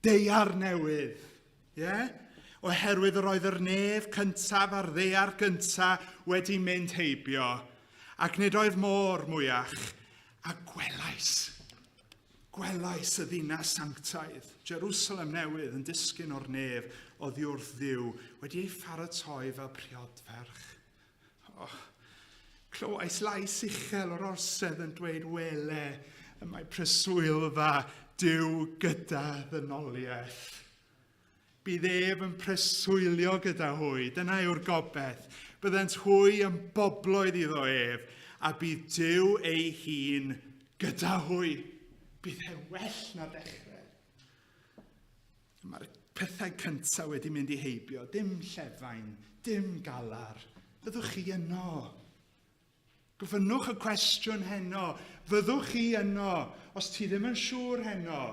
daear newydd. Ie? Yeah? Oherwydd yr oedd yr nef cyntaf a'r ddaear gyntaf wedi mynd heibio, ac nid oedd môr mwyach, a gwelais. Gwelais y ddinas sanctaidd, Jerusalem newydd, yn disgyn o'r nef oddi wrth Dduw, wedi ei pharatoi fel priodferch. Oh, clywais lais uchel o'r orsedd yn dweud, wele, y mae preswylfa Duw gyda ddynoliaeth. Bydd ef yn preswylio gyda hwy, dyna yw'r gobaith. Byddent hwy yn bobloedd iddo ef, a bydd Duw ei hun gyda hwy. Bydd e well na dechrau. Mae'r pethau cyntaf wedi mynd i heibio, dim llefain, dim galar. Byddwch chi yno. Gofynnwch y cwestiwn heno. Fyddwch chi yno os ti ddim yn siŵr heno?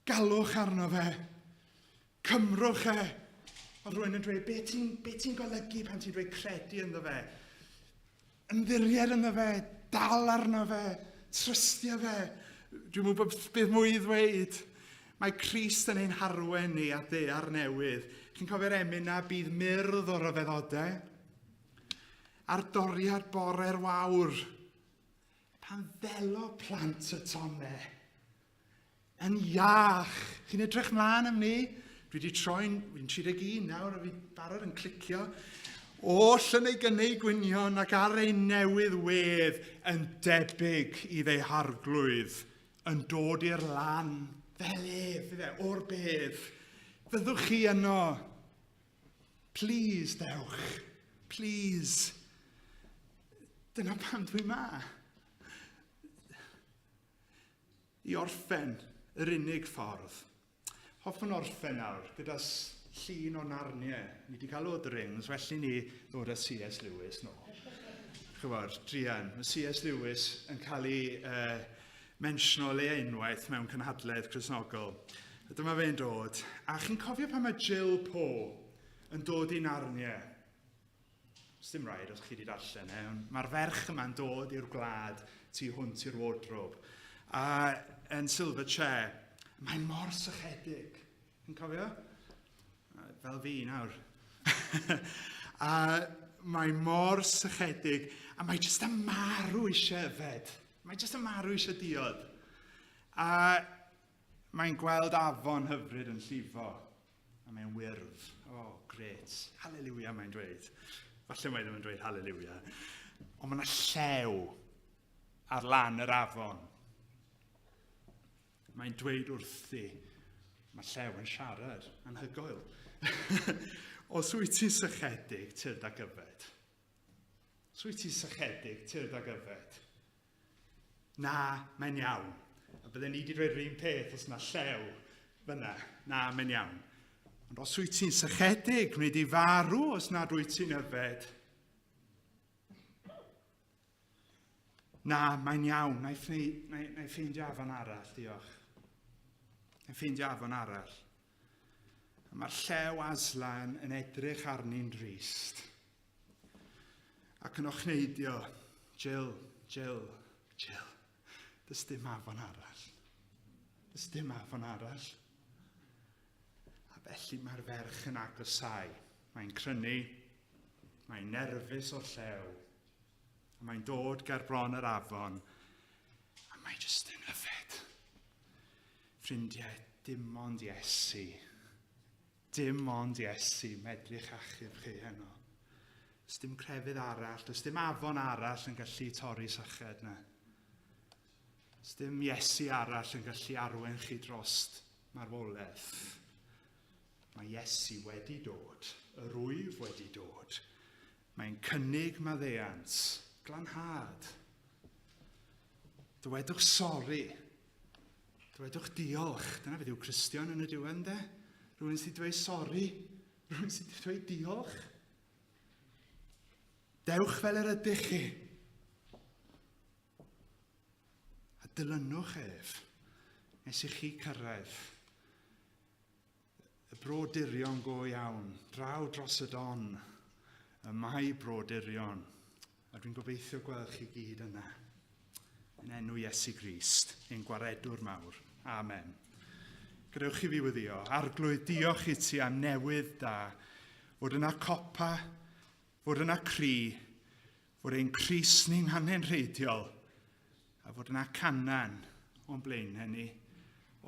Galwch arno fe. Cymrwch e. Oedd rhywun yn dweud, be ti'n be ti golygu pan ti'n dweud credu ynddo fe? Ymddiried ynddo fe, dal arno fe, trystio fe. Dwi'n mwyn bod beth mwy i ddweud. Mae Crist yn ein harwen ni at ddear newydd. Chi'n cofio'r emyn na bydd myrdd o ryfeddodau? Ar doriad bore'r wawr, pan ddelo plant y tone, yn iach. Chi'n edrych mlaen am ni? Dwi wedi troi'n, fi'n 31 nawr a fi'n barod yn clicio. Oll yn ei gynnau gwynion ac ar ei newydd wedd yn debyg i ddei harglwydd yn dod i'r lan fel ef, fe, o'r bedd. Fyddwch chi yno. Please, dewch. Please. Dyna pam dwi ma. I orffen yr unig ffordd. Hoffwn orffen nawr gyda llun o Narnia. Ni wedi cael Lord of the Rings, felly ni ddod â C.S. Lewis nôl. Chybod, druan, mae C.S. Lewis yn cael ei mentiono le unwaith mewn cynhadledd Cristnogol. A dyma fe'n dod. A chi'n cofio pan mae Jill Poe yn dod i Narnia? Sdim rhaid os chi wedi darllen e, ond mae'r ferch yma'n dod i'r gwlad tu hwnt i'r wardrobe. A yn silver chair, mae'n mor sychedig. Yn cofio? Fel fi nawr. a mae mor sychedig, a mae jyst yn marw eisiau yfed. Mae jyst yn marw eisiau diod. A mae'n gweld afon hyfryd yn llifo. A mae'n wyrdd. O, oh, gret. Hallelujah, mae'n dweud. Falle mae ddim yn dweud hallelujah. Ond mae yna llew ar lan yr afon. Mae'n dweud wrthi, mae llew yn siarad, anhygoel. Os wyt ti'n sychedig, tyrd ac yfed. Os wyt ti'n sychedig, tyrd ac yfed. Na, mae'n iawn. A bydden ni wedi dweud yr un peth os na llew fyna. Na, mae'n iawn. Ond os wyt ti'n sychedig, wneud i farw os nad wyt ti'n yfed. Na, mae'n iawn. Na i, na, i, na i ffeindio afon arall, diolch. Na i ffeindio afon arall. A mae'r llew Aslan yn edrych arni'n drist. Ac yn ochneidio, Jill, Jill, Jill, does dim afon arall. Does dim afon arall. A felly mae'r ferch yn agosau. Mae'n crynu, mae'n nerfus o'r llew, a mae'n dod ger bron yr afon, a mae jyst yn yfed. Ffrindiau, dim ond Iesu Dim ond Iesu medru'ch achub chi heno. Does dim crefydd arall, does dim afon arall yn gallu torri syched na. Does dim Iesu arall yn gallu arwen chi drost marwolaeth. Mae Iesu wedi dod, yr wyf wedi dod. Mae'n cynnig maddeuant, glanhad. Dywedwch sori Dywedwch diolch. Dyna beth yw Cristion yn y diwedd, ynddo? Rhywun sy'n dweud sori. Rhywun sy'n dweud diolch. Dewch fel yr ydych chi. A dilynwch ef nes i chi cyrraedd y brodurion go iawn, draw dros y don, y mae brodurion. A dwi'n gobeithio gweld chi gyd yna. Yn enw Iesu Grist, ein gwaredwr mawr. Amen. Gadewch i fi wyddio. Arglwydd, diolch i ti am newydd da. Fod yna copa, fod yna cri, fod ein Crist ni'n angenrheidiol. A fod yna Canaan o'n blaenau ni.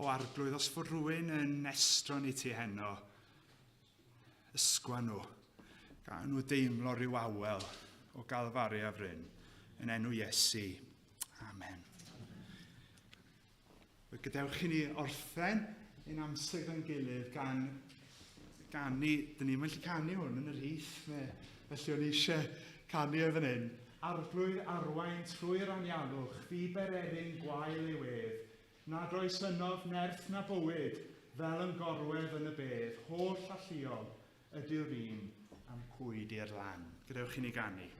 O arglwydd, os fod rhywun yn estron i ti heno, ysgwa nhw. Gael nhw deimlo rhyw awel o Galfari a Fryn. Yn enw Iesu. Amen. Gadewch i ni orffen ein amser gyda'n gilydd gan ganu, dyn ni'n gallu canu hwn yn yr hyth, felly o'n i eisiau canu o fan hyn. Arglwydd arwain trwy'r anialwch, fi bererin gwael ei wedd, nad oes ynof nerth na bywyd, fel yn gorwedd yn y bedd, holl alluog ydyw'r un am cwyd i'r lan. Gadewch i ni ganu.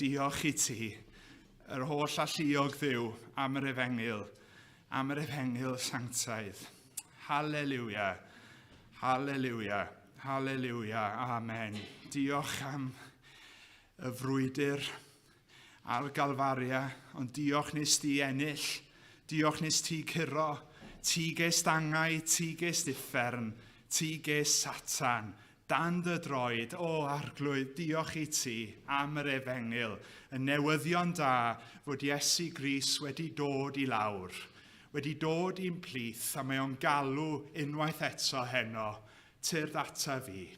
Diolch i ti. yr holl alluog Dduw am yr efengyl, am yr efengyl sanctaidd. Haleluia, haleluia, haleluia, amen. Diolch am y frwydr ar Galfaria, ond diolch nes di ennill, diolch nes ti curo, ti ges dangau, ti ges uffern, ti ges Satan, dan dy droed, o Arglwydd, diolch i ti am yr efengyl, y newyddion da fod Iesu Grist wedi dod i lawr, wedi dod i'n plith, a mae o'n galw unwaith eto heno, tyrd ata fi,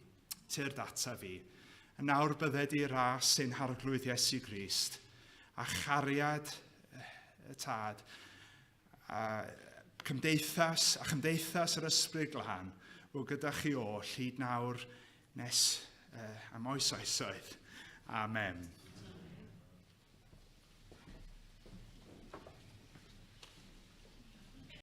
tyrd ata fi. A nawr bydded i ras ein Harglwydd Iesu Grist, a chariad y Tad, a cymdeithas, a chymdeithas yr Ysbryd Glân, fod gyda chi oll hyd nawr nes am oes oesoedd. Amen.